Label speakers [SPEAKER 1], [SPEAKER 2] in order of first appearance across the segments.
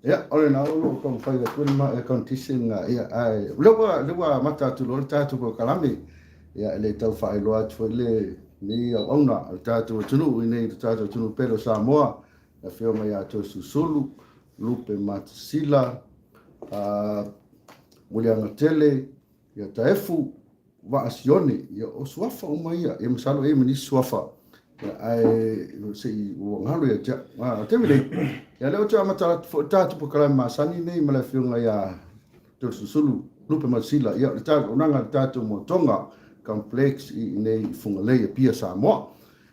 [SPEAKER 1] Ia, o lena o lo o taumafai atu le ma air condition, ia, ae o lea ua, lea ua amata atu loa le tatou polokalame. Ia, e le tau faailoa atu foi lenei auauna a le tatou atunuu i inei i le tatou atunuu pele o Samoa, le Afioga ia Toeolesulusulu, Lupe Matasila, Muliagatele, Ia Taefu, Vaa Sione, ia o suafa uma ia. Ia masalo e i ai ma nisi suafa, ia, ae se i ua galo ia te au. A, o le taimi nei, ia lea ou te amata atu foi le tatou polokalame masani nei ma le Afioga ia Toeolesulusulu Lupe Matasila, ia o le auaunaga a le tatou Motoga Complex i inei i Fugalei, Apia, Samoa.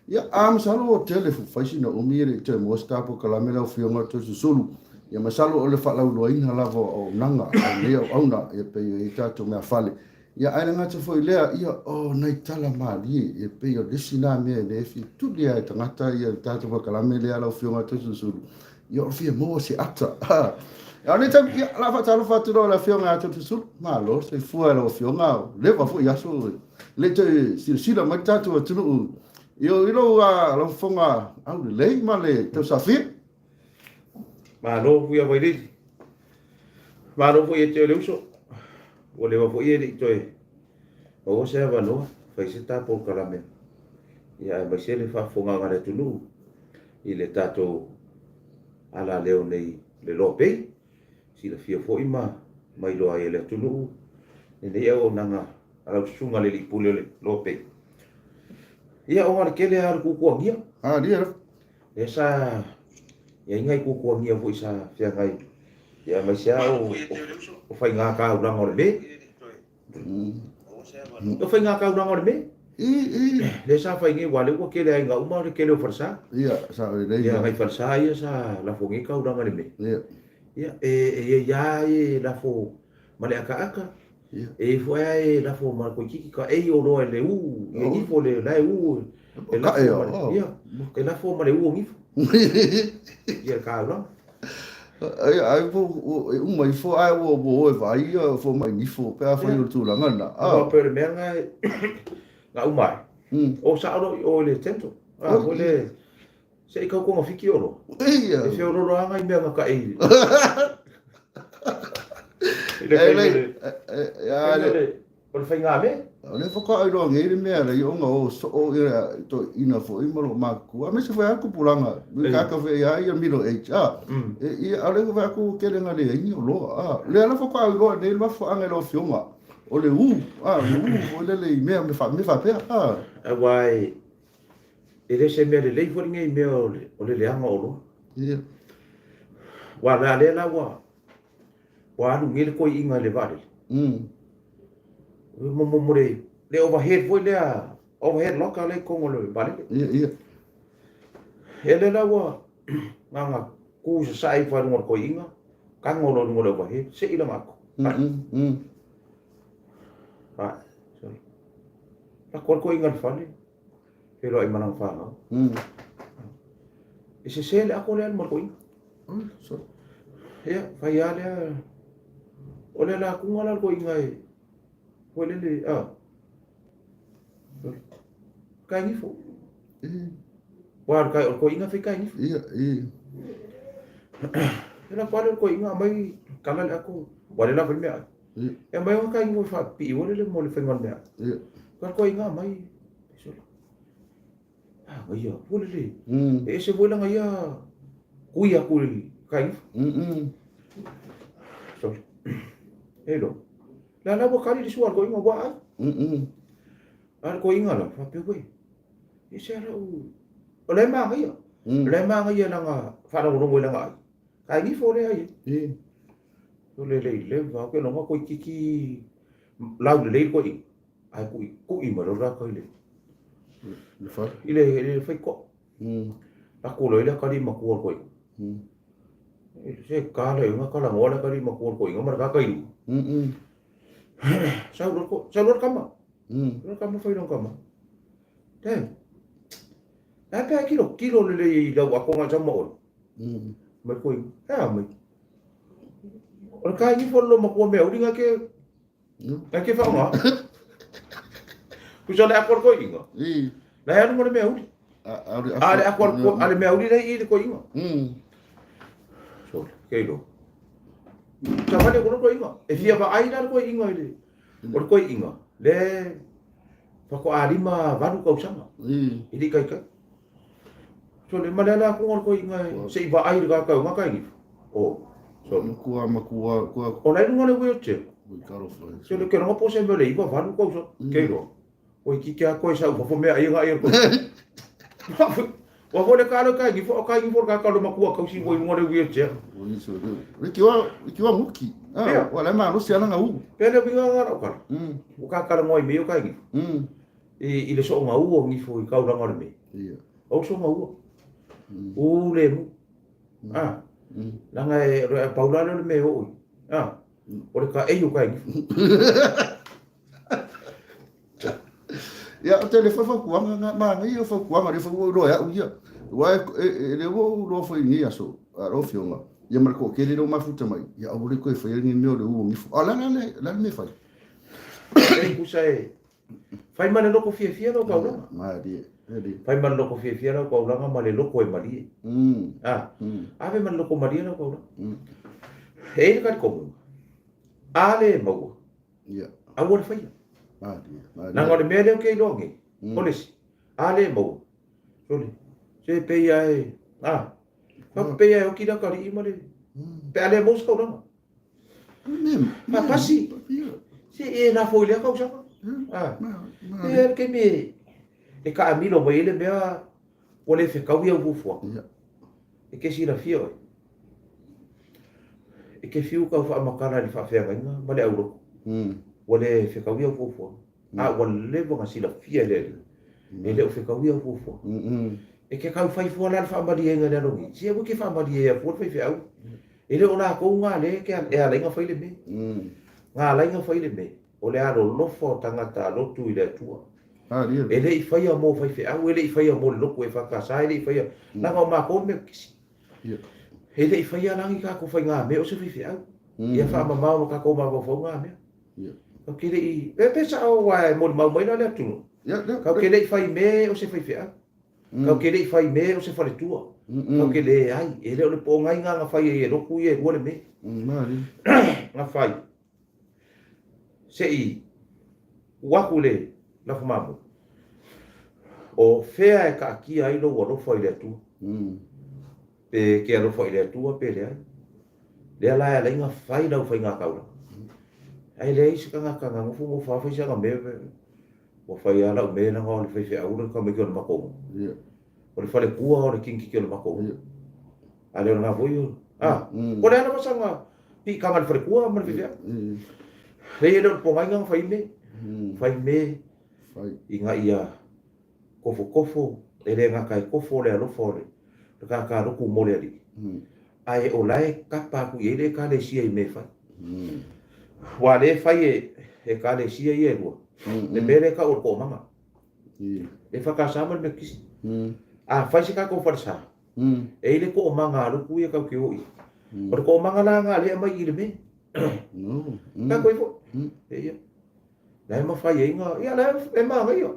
[SPEAKER 1] Ia, a masalo ua tele fai sina umi e le i toe maua se ta polokalame lau Afioga Toeolesulusulu. Ia masalo o le faalauiloaina lava o auaunaga a lenei auauna, ia pei e i ai tatou meafale. Ia ae le gata foi i lea, ia o nai tala malie, e pei o le isi na mea e le fia tuli lava e tagata ia le tatou polokalame lea lau Afioga Toeolesulusulu. Ia o le fia maua se ata. A o lenei taimi, ia, o le a faatalofa atu loa i le Afioga ia Toeolesulusulu. Malo le soifua i lau Afioga, ua leva foi aso le i toe silasila mai le tatou atunuu i lou fofoga aulelei ma le tausafia.
[SPEAKER 2] Malo Fuiavailili. Malo foi ia te oe le uso. Ua leva foi e le i toe maua se avanoa fai se ta polokalame. Ia aemaise le faafofogaaga a le atunuu i le tatou alaleo nei le Loa Pay. Silafia foi ma mailoa ai e le atunuu lenei auaunaga a lau susuga i le Alii Pule o le Loa Pay. Ia ona o le tele lava o le tuatuagia.
[SPEAKER 1] Ah, lia.
[SPEAKER 2] Lea sa i ai nai tuatuagia foi sa feagai, ia aemaise lava o faiga taulaga o le me. O faiga taulaga o le me.
[SPEAKER 1] I, i.
[SPEAKER 2] Lea sa fai nei, aua o lea ua tele aiga uma le tele o falesa.
[SPEAKER 1] Ia, sa lelei.
[SPEAKER 2] Ia, nai falesa ia sa lafo nei taulaga i le me.
[SPEAKER 1] Ia.
[SPEAKER 2] Ia, e i ai lava e lafo ma le akaaka,
[SPEAKER 1] Ia.
[SPEAKER 2] e i ai foi lava e lafo ma le koikiki ka ei oloa i le u, i nifo le la e u, e lafo ma le, ia, e lafo ma le u o nifo. Ia, le taulaga.
[SPEAKER 1] Ai, ai, po, e uma ifo, ai, ua, ua o e vaai ia fomai nifo, pe afai o le tulaga lena.
[SPEAKER 2] Ah. Aua pei o le mea lena na uma ai. O sao loa i o i le dental. Ah, foi le, se i kau togafiti oloa.
[SPEAKER 1] Ia.
[SPEAKER 2] E feololo lava nai mea na taʻi. I le
[SPEAKER 1] E
[SPEAKER 2] taimi
[SPEAKER 1] lei,
[SPEAKER 2] o le,
[SPEAKER 1] e, a
[SPEAKER 2] taimi o
[SPEAKER 1] le,
[SPEAKER 2] le, o le faigamea.
[SPEAKER 1] O lea faatoa iloa nei le mea lea ona o soo ia toeaiina foi ma lou matutua aemaise foi lava tupulaga i tagata foi a ia middle age a ia a o lea vaai atu ua tele ina leai ni oloa a lea la faatoa iloa nei le mafuaaga i lau afioga o le u a le u foi lele i mea mea faapea a.
[SPEAKER 2] Aua e le o se mea lelei foi lenei mea o le leaga o oloa.
[SPEAKER 1] Ia.
[SPEAKER 2] Aua o lea la ua Ua alu nei le toeaina i le vaalele. Mo, mo le, le overhead foi lea, overhead locker lea i totonu o le vaalele.
[SPEAKER 1] Ia, ia.
[SPEAKER 2] Ia lea la ua na ona tu sasae ifo lava i luga o le toeaina, tago loa i luga o le overhead, sei lana ato. Ai, sorry. Lako le toeaina i le fale, feiloai ma lana fanau. E sese le ato lea ma le toeaina. Ia, fai lava lea, o le lakuga la le toeaina e, foi lele, a, kai nifo. Aua o le toeaina fai kai nifo.
[SPEAKER 1] Ia, ia.
[SPEAKER 2] Ia la pale o le toeaina aumai kala le ato, ua le lava i le meaai. Ia aumai ona kai nifo e faapipii foi lele mo le faiga o le meaai.
[SPEAKER 1] Ia.
[SPEAKER 2] Le toeaina aumai, sole. A ia, foi lele. E ese foi lana ia kui atu i kai nifo. Sorry. E lo. La la ua kali le sua a le toeaina ua ai. A le toeaina la, faapea uē. E se ala u. O la e manaia. O la e manaia lana faalogologo i lana ai. Kai nifo lea ai. O le lei leva, ou te iloa toeitiiti laulelei le toeaina. Ae ku'i ku'i mai loa le tagata i le
[SPEAKER 1] Le fale.
[SPEAKER 2] I le i le faitoa. Lako loa i le atalii matua o le toeaina. Se tala i ona talanoa le atalii matua o le toeaina ma le tagata i luma. Sau loa sau loa le tama. Sau loa le tama fai lona tama. Dad, e a pe a e tilotilo lelei i lau atoga i sau ma oe? Mai le toeaina, e a mai? O le kai ifo le loomatua meauli na ke Nai ke whaonga. Kusa le ako le koinga.
[SPEAKER 1] I.
[SPEAKER 2] Nai alu mo le mea uli.
[SPEAKER 1] A
[SPEAKER 2] le ako a le mea uli nei i le koinga. So, kei lo. Savali atu le toeaina. E fia vaai la le toeaina i le, o le toeaina le faatoa 58 tausaga e le i taitai. Sole, ma le ala atu o le toeaina e se i vaai i le tagata e ona tai gifo. Oh, sole.
[SPEAKER 1] Matua, matua, kua.
[SPEAKER 2] O la e i luga o le wheelchair. Sole, ke loga po o se mea o le 9, 8 tausaga. Ke iloa. Oi ki kia koe sau fafo mea ai nga ia koe. Ua fo le kalo kai gifo kai gifo ka kalo makua kausi mo i le wheelchair.
[SPEAKER 1] Oi so le. Le kiwa kiwa nguki. Ah, wala ma lo sia nga u.
[SPEAKER 2] Pe le winga nga ro kala. O ka kala ngoi me o kai gifo. I le so nga u o gifo i kau ranga le me.
[SPEAKER 1] Ia.
[SPEAKER 2] O so nga u. U le mu. Ah. Langa e ro paula le me o. Ah. O le ka e o kai gifo.
[SPEAKER 1] Ia, o te le whai whakuanga ngā māngai ia whakuanga, le whai roa au ia. Wa e le wo roa whai ni aso, a ro fionga. Ia mara ko kere ro mafuta mai. Ia au le koe whai ngi meo le uo ngifu. A la la la la me whai.
[SPEAKER 2] E kusa e whai ma le loko fiafia lau kaulanga.
[SPEAKER 1] Ma di.
[SPEAKER 2] Whai ma le loko fiafia lau kaulanga ma le loko e malie. Ah. Ave ma le loko malie lau kaulanga. E le kari komunga. A le maua.
[SPEAKER 1] Ia.
[SPEAKER 2] Aua le faia.
[SPEAKER 1] Malie, malie.
[SPEAKER 2] Leaga o le mea lea ou te iloa nei, o le isi, a le maua, sole, se pei lava e, a, pei lava e oti laka alii ma le, pe a le maua se taulaga. Faapasi, se e lafo i lea tausaga. A, e i ai le taimi e taamilo mai ai le mea ua le fetaui au fuafuaga. E te silafia oe, e te fiu tau faamatala i le faafeagaiga ma le aulotu, ua le fetaui au fuafuaga, a ua leva ona silafia e le Alii, e le o fetaui au fuafuaga. E te tau fai fua la le faamalieina i le alogia, se aua e te faamalieina fua le faifeau, e le o latou na lea e ala ai ona fai le mea. Na ala ai ona fai le mea, o le alolofa o tagata lotu i le Atua. E le i faia mo faifeau, e le i faia mo le lotu EFKS, e le i faia, leaga o matou le mea kisi. E le i faia la ni tatou faigamea o se faifeau. Ia faamamao ma tatou mafaufauga a mea. Kau ke le i, pe sao aua e molimau mai la le atunuu. Kau ke le i fai mea o se faifeau. Kau ke le i fai mea o se faletua. Kau ke leai, e le o le pogai na fai ai e lotu ia e lua le mea. Na fai. Se i uu aku le lafo mamoe, o fea e taatia ai lou alofa i le Atua? Pe e te alofa i le Atua pe leai. Lea la e ala ai ona fai lau faiga taulaga. Ae leai se tagata na nofonofo lava fai sana mea, ua fai lava lau mea leaga o le faifeau le tamaiti o le matou nuu. O le faletua o le kinikiki o le matou nuu. A le o lena foi o, a, po o le a lava sana piitaga i le faletua ma le faifeau. Leai e le o le pogaiga na fai mea. Fai mea ina ia tofotofo, e le gata e tofo le alofa o le tagata lotu mo le Alii, ae o la e tapa atu i ai le Ekalesia i mea e fai. Aua o lea e fai e Ekalesia ia e lua, le mea lea e tau o le toomaga. E whakasa ma le mea kisi. A fai se tatou falesa, e i le toomaga a lotu ia tau te o i. O le toomaga la nga lea mai i le mea. Tatou i foi. E ia. La e mawhai ai nga, ia la e māngaia.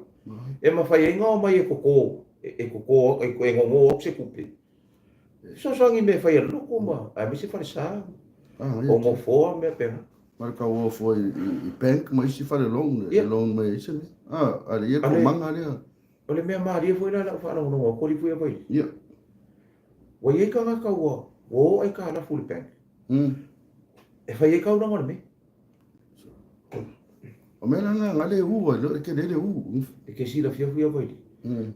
[SPEAKER 2] E mawhai ai nga o mai e koko, e koko, e ngongo au se kupe. Fesoasoani i mea e fai a le lotu ma, aemaise falesa, o nofoa ma mea pena.
[SPEAKER 1] Ma le tau ofo i bank ma isi fale loan, e loan mai ai se mea. Ah, a le ia toomaga lea.
[SPEAKER 2] O le mea malie foi la lau faalogologo atu alii foi a Vaili.
[SPEAKER 1] Ia.
[SPEAKER 2] Ua i ai tagata ua o aitalafu i le bank. E fai ai kaulaga o le mea.
[SPEAKER 1] O mea la na le u ai le ke le u.
[SPEAKER 2] E ke silafia foi a Vaili.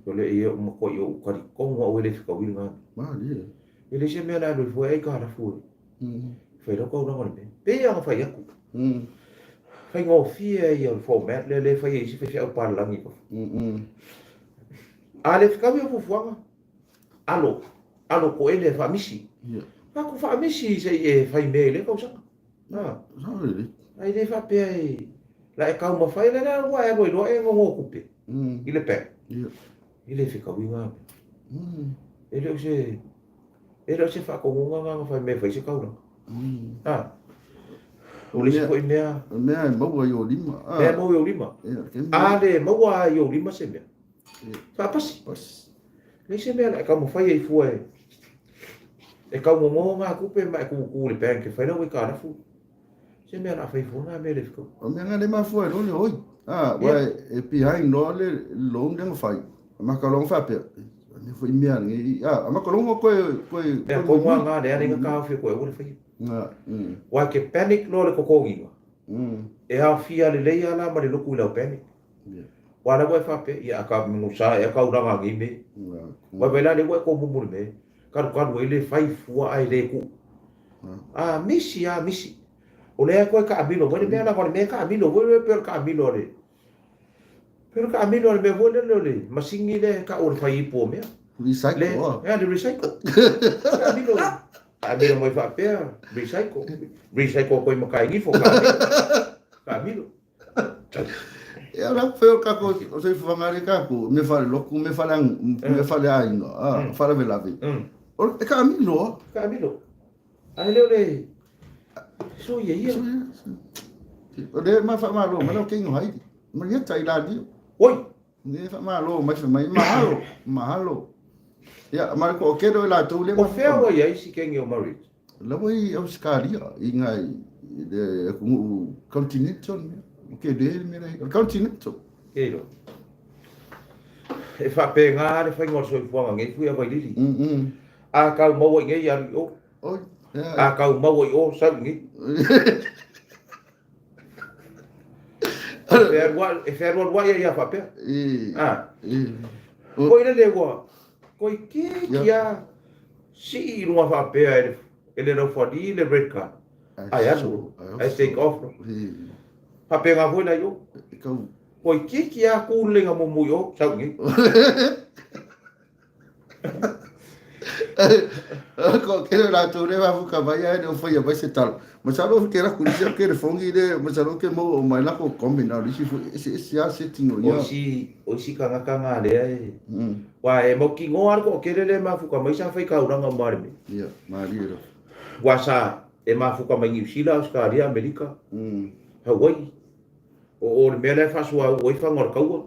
[SPEAKER 2] O le ia o matua i ou talitonu au e le fetaui lena.
[SPEAKER 1] Malie.
[SPEAKER 2] E leai se mea na alu ai fua aitalafu e fai lau taulaga o le mea. Pei lava ona fai atu. Faigofie ia o le format lea lea e fai ai isi faifeau palalagi i fafo. A le fetaui au fuafuaga, alo, alo koele e faamisi. Tatou faamisi se i e fai mea i lea tausaga. Ae le faapea e la e taumafai lea la ua e alu ai loa e gogo tupe i le bank. E le fetaui na mea. E le o se e le o se faatonuga na na fai mea e fai se taulaga. O le isi foi mea.
[SPEAKER 1] O mea e maua i ou lima.
[SPEAKER 2] Mea e maua i ou lima. A le maua i ou lima se mea. Faapasi. Leai se mea la e taumafai ai fua e taugogo ngā tupe ma e kūkū i le bank e fai lau aitalafu. Se mea la fai fua mea le fiko.
[SPEAKER 1] O mea ngā le mafua e lole oi. Ah, wa e behind no le loan le fai. Ma ka long fa pe. Ne foi mea ngi. Ah, ma ka long koe koe.
[SPEAKER 2] Mea ko ngā ngā le ane ka fi koe ua fai.
[SPEAKER 1] Ngā.
[SPEAKER 2] Wa ke panic no le kokongi. E aofia lelei a la ma le loku i lau panic. Wa la ua e faapea, ia a ka sa e ka uraga ngi me. Wa vai la le ua e komumu le me. Kalu kalu ai le fai fua ai le ku. A misi a misi. O lea koe kaamilo mai le mea la le mea kaamilo foi le pe o le kaamilo le. Pe o le kaamilo le mea foi le le masini le ka o le fai ipu o mea.
[SPEAKER 1] Recycle.
[SPEAKER 2] Le, ea le recycle. Kaamilo. Kaamilo mai faapea recycle. Recycle koe makai ngifo kaamilo. Kaamilo.
[SPEAKER 1] Ia la fe o kako o se whangare kako me whare loku me whare me whare aiga a whare velave. O e ka amilo.
[SPEAKER 2] Ka amilo. Ai leo le so ia ia.
[SPEAKER 1] O le ma wha malo ma lo kingo hai. Ma ia tai la dio.
[SPEAKER 2] Oi.
[SPEAKER 1] Ne wha malo mai mai mahalo mahalo. Ia ma ko ke do la tu le
[SPEAKER 2] ma. O fea ua iai si kengi o Marit.
[SPEAKER 1] Lava i Australia i ngai le atunuu continental mea. O ke le mea lai. O le continental.
[SPEAKER 2] Ke ilo. E faapena le faiga o le soifuaga nei fui a Vailili. A kau maua i nei alu i o.
[SPEAKER 1] Oi.
[SPEAKER 2] A kau maua i o sau i nei. E fealualuai ai a faapea.
[SPEAKER 1] A.
[SPEAKER 2] Koi lele ua, koi kiki a sii i luga faapea e le, e le laufali le red card. Ai alu, ai take off no. Faapena foi la i o. Koi kiki a ku le nga mumu i o, sau ngi.
[SPEAKER 1] Ko ke la tu le va fuka vai ai no foi vai se tal. Masalo ke la kulisi ke le fongi le masalo ke mo o mai la ko kombi na lisi fu ese ese a setting o
[SPEAKER 2] ia. O isi o isi kangaka nga lea e. Wa e mau ki ngoa ko ke le mafuka mai sa fai kauranga ma le me.
[SPEAKER 1] Ia, malie lo.
[SPEAKER 2] Wa sa e mafuka mai New Zealand, Australia, Amerika. Hawaii. O o le mea lea faasua ua i fanga o le kaua.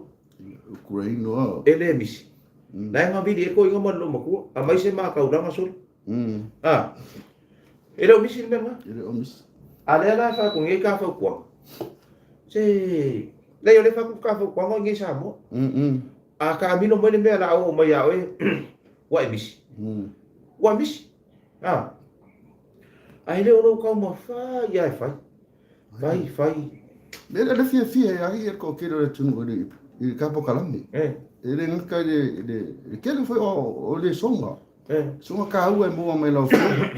[SPEAKER 1] Ukraine o.
[SPEAKER 2] E le misi. Nae nga vili e ko inga ma lo makua. A mai se ma kauranga soli. A. E le o misi le mea nga.
[SPEAKER 1] E le o misi.
[SPEAKER 2] A lea la fa ko nge ka fa kua. Se le o le fa ku ka fa kua ngo nge sa mo. A ka mino mai le mea la o mai a oe. Ua e misi. Ua misi. A. A e le o lou kau ma fa ia e fai. Fai, fai.
[SPEAKER 1] Le le fia fia ia i ko ke le tunu le i ka po kalame. E le ngaka le le le ke le foi o le songa. Songa ka ua e mua mai lau fua.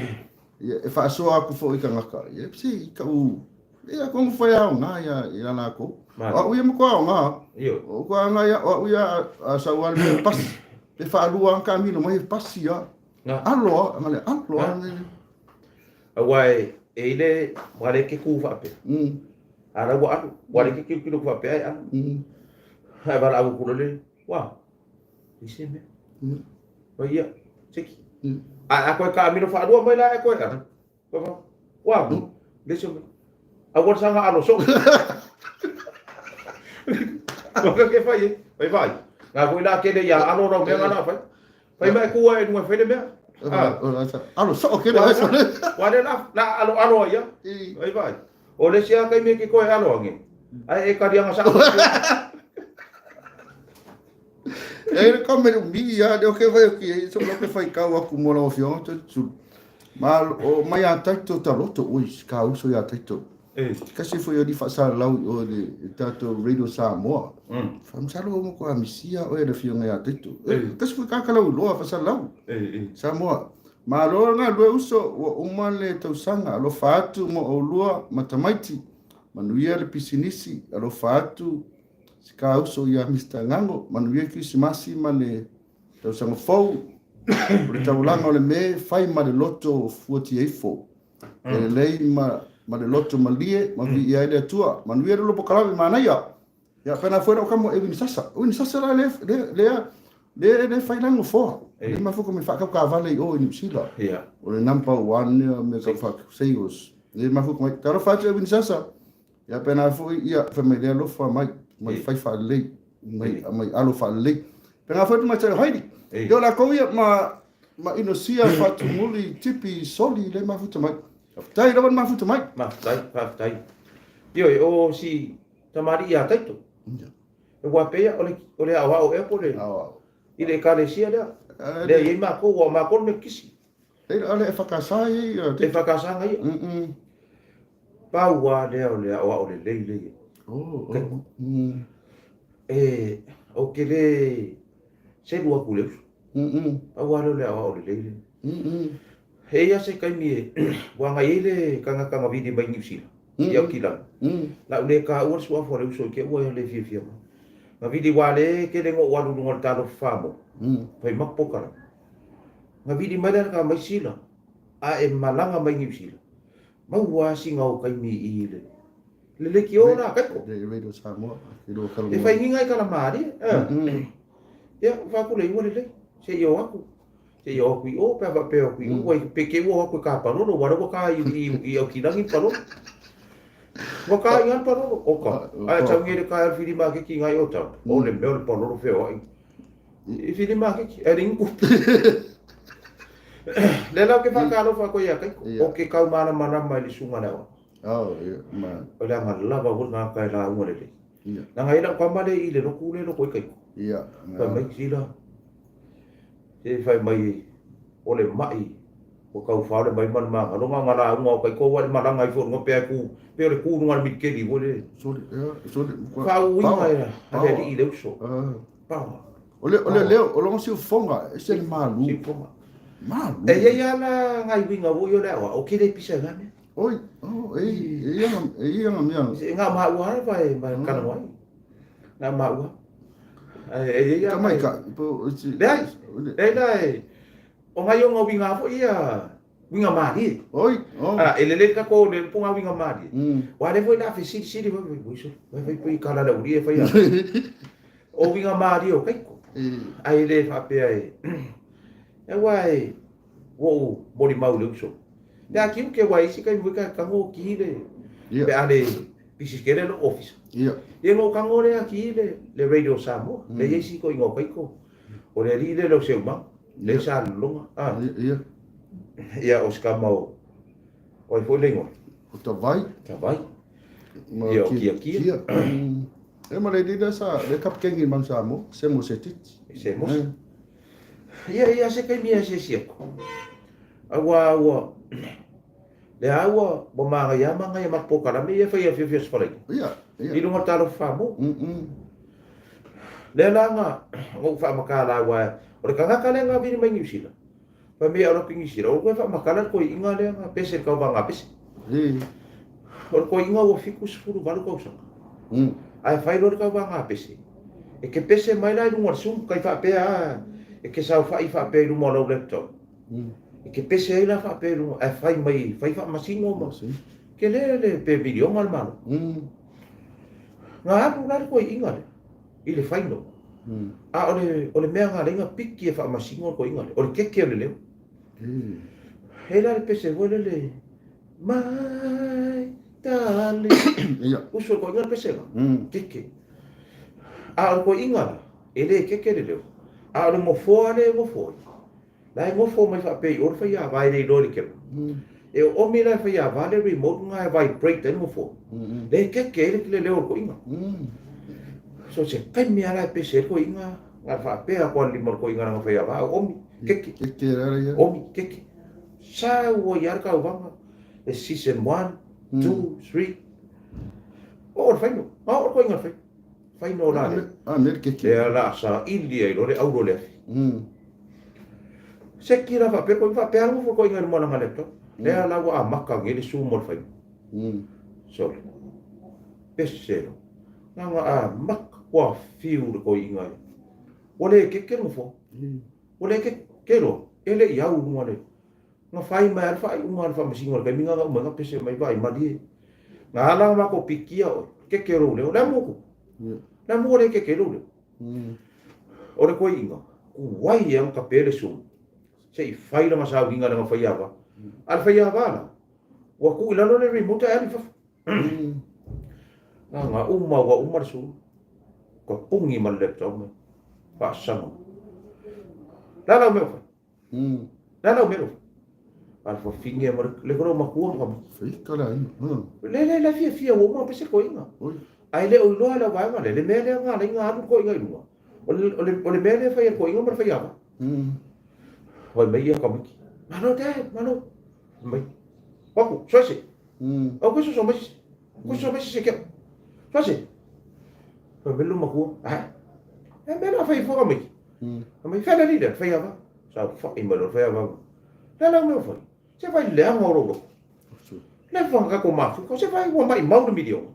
[SPEAKER 1] Ia e faasoa aku foi i kangaka. Ia si ka u. Ia ko mo foi au nga ia i la ko. O u ia mo ko au nga. O ko nga ia o u ia a sa wa le pas. Pe faalua ka mino mai pasi ia. Alo nga le alo.
[SPEAKER 2] Aua e e ile wa le ke ku faapea. A la ua alu, ua le ke kilokilo faapea e alu. Ae valaau atu loa le, wa, i se mea. Oi ia, seki. A a koe kaamilo faalua mai la e koe alu. Wa, le se mea. Aua le saga alo soo. Waka ke fai e, fai vai. Ngā foi la kele ia alo rau mea ngā la fai. Fai mai ku ai lunga fai le mea.
[SPEAKER 1] Alo soo ke le
[SPEAKER 2] Wa le la la alo alo ia. Fai vai. O le sia kai me ke koe alo ange. Ai e karianga sa.
[SPEAKER 1] E le ka me mi ia le ke vai ki so lo ke fai kau aku mo la ofio to tu. Ma o mai a taito ta loto oi ka uso ia taito. Kasi foi o di faasalalau i o le tatou Radio Samoa. Famasalo mo ko amisia o le fionga ia taito. Kasi foi kaka lau loa faasalalau. Samoa. Malo nga lue uso ua uma le tausaga alofa atu mo oulua ma tamaiti. Manuia le pisinisi alofa atu si ka uso ia Mr. Ngango. Manuia Krisimasi ma le tausaga fou. O le taulaga o le me fai ma le loto fuatiaifo. E lelei ma ma le loto malie ma viia ai le Atua. Manuia le lopokalame manaia. Ia pena foi lau kamo e wini sasa. O wini sasa la le le le le le fai lango foa. Le mafuka me whakau ka vale i o i New Zealand. O le number one ia me ka whakau sales. Le mafuka mai. Taro whatu e wini sasa. Ia pena foi ia whai mai le alofa mai mai fai whaalelei. Mai mai alo whaalelei. Pena foi mai tau hairi. Ia la kou ia ma ma inosia whatumuli tipi soli le mafuta mai. Faafetai lava le mafuta mai.
[SPEAKER 2] Faafetai, faafetai. Ioe, o si tamalii ia Taito. Ua pei o le, o le aoao ea po o le, i le ekalesia lea. Lea e i ai matou, ua o matou le Metotisi.
[SPEAKER 1] E a le EFKS e i ai.
[SPEAKER 2] EFKS na ia. Pau lava lea o le aoao lelei lea i ai.
[SPEAKER 1] Oh,
[SPEAKER 2] E, ou te le selu atu i le uso. Pau lava lea o le aoao lelei lea. E i ai se taimi e ua agai ai le tagata na vili mai Niu Sila i Aukilani. La u le taua le suafa o le uso i te ua le fiafia mai. Na vili ua le tele na ou alu i luga o le Talofa Samoa, fai maku polokalame. Na vili mai le alaka mai Sila a e malaga mai Niu Sila, maua lava sina ou taimi i le le leitio la Kaiko.
[SPEAKER 1] Le Radio Samoa.
[SPEAKER 2] E fai giga i kalamalie. Ia, fai atu le ua lelei, se i o atu. Se i o atu i o pe a faapea o atu i o, ua pe te i ua o atu e ka palolo, ua lea ua ka i Aukilani le palolo. Ua ka i le palolo, oka. Ae tau nei le ka e whiri maketi ngai o tau. O le mea o le palolo feoai. I whiri maketi, ae le ni tupe. Le la ou te faatalofa atu ai ia Kaiko, o ke kaumalamalama i le susuga le aoao.
[SPEAKER 1] Oh, ia, ma.
[SPEAKER 2] O le aga lava foi lena e lauga lelei. Ia. Leaga e i ai lau tama lea i le lotu lea e lotu ai Kaiko.
[SPEAKER 1] Ia.
[SPEAKER 2] Fai mai, Sila, Se fai mai o le ma'i ua tau faole mai ma le magalo na ona lauga o Kaiko ua le malaga ifo i luga pe a ku pe o le ku luga o le militeli foi lele.
[SPEAKER 1] Sole ia sole
[SPEAKER 2] faauiga e a le alii le uso. Paoa.
[SPEAKER 1] O le o le leo o lona siufofoga e ese le malu.
[SPEAKER 2] Siufofoga.
[SPEAKER 1] Malu.
[SPEAKER 2] E i ai lava la nai uiga foi o le aoao ke le pisa i na mea.
[SPEAKER 1] Oi, oh, e e ia e ia nga mea.
[SPEAKER 2] E nga maua lava e ma talanoa ai. Nga maua. Ae e i ai
[SPEAKER 1] lava. Tamaitai po o
[SPEAKER 2] si. Leai, leai la e o ngai ona uiga foi ia uiga malie.
[SPEAKER 1] Oi, oh.
[SPEAKER 2] A e lelei tatou le upu nga uiga malie. Aua lea foi la fesilisili foi foi sole. Vai fai pei kala le aulia e fai a. O uiga malie o Kaiko. Ae le faapea e aua e ua ou molimau i le uso. Pe a kiuke aua e isi taimi foi ka tago ki le pe a le pisi tele lou ofisa.
[SPEAKER 1] Ia.
[SPEAKER 2] Ia na ou tago lea ki le le Radio Samoa. Lea i ai si toeaina o Kaiko. O le alii lea o Seumaga. Lea sa lologa.
[SPEAKER 1] Ah. Ia.
[SPEAKER 2] Ia o si tama o o ai foi le igoa?
[SPEAKER 1] O Tavai.
[SPEAKER 2] Tavai. Ia o Kia Kia.
[SPEAKER 1] E ma le alii lea sa le kapikeni i Manu Samoa, Semo Setiti.
[SPEAKER 2] Semo. Ia ia se taimi e asiasi atu. Aua ua lea ua ua manaia lava manaia ma polokalame ia e fai e afiofi Aso Faraile.
[SPEAKER 1] Ia, ia.
[SPEAKER 2] I luga o le Talofa Samoa. Lea la na ou faamatala aua o le tagata lea na vili mai Niu Sila. Fai mai e alu atu i Niu Sila, ua toe faamatala le toeaina lea na pese i le tauvaga pese. O le toeaina ua 78 tausaga. Ae fai loa le tauvaga pese. E te pese mai la i luga o le Zoom, tai faapea lava e te saofai faapea i luma o lau laptop. E te pese ai la faapea i luga, ae fai mai, fai faamasino ma tele le pe miliona le malo. Na alu la le toeaina lea i le final. A o le, o le mea na ala ai ona piki e faamasino le toeaina lea, o le keke o le leo. E la le pese foi lele, my darling. Uso le toeaina le pese la, keke. A o le toeaina la, e le keke le leo, a o le nofoa lea e nofo ai, la e nofo mai faapea i o le faiava e le iloa i le kema. E oomi la e faiava le remote lena e vibrate ai le nofoa. Lea e keke ai le leo o le toeaina. So se taimi lava la e pese ai le toeaina, na faapea atu lava i le lima o le toeaina lana faiava, a oomi, keke.
[SPEAKER 1] Keke la ia.
[SPEAKER 2] Oomi, keke. Sau ai lava le tauvaga, le season one, two, three. Oo le final. Na oo le toeaina i le final. Final la le.
[SPEAKER 1] A me le keke.
[SPEAKER 2] Lea la saili ai loa le auro i le afi. Seki la faapea koe faapea lava nofo toeaina i luma o lana laptop. Lea la ua amata nei le zoom o le final. Sole. Pese loa. Na ona amata ua fiu le toeaina ia. Ua le keke le nofoa. Ua le keke. Ke loa, e le i au i luga o le Na fai mai lava le faaiuga a le Faamasino i le taimi lena na uma ai na pese mai vaai malie. Na ala ona matou pikia oe, keke lou leo, le a mo ku? Le a mo le keke lou leo? O le toeaina, kuai e ana tape le sulu, se i fai lana sauniga i lana faiava. A le faiava la, ua tuu i lalo le remote ae alu i fafo. Na na uma ua uma le sulu, ua puni ma le laptop mai, faasaga. Le a lau mea o fai? Le a lau mea o fai? A le fafine ma le kolo matua ma kamiki.
[SPEAKER 1] Faika le aiga.
[SPEAKER 2] Le le le fiafia ua uma pese koiga. Ae le o iloa le vaega lea, le mea lea na ala ai na alu le koiga i luga. O le mea lea e fai e le koiga ma le faiava. Fai mai ia kamiki. Malo dad, malo. Fai mai. Paku, soese. Au koe soso mai sisi. Koe soso mai sisi ke. Soese. Fai mai lo matua. Ai. E mea la fai fua kamiki. Fai mai, fai le le faiava. Saofai mai loa le faiava. Le a lau mea o fai? Se fai leaga o lou loto. Le fanga ka ko mafuka, se fai ua mai mau le miliona.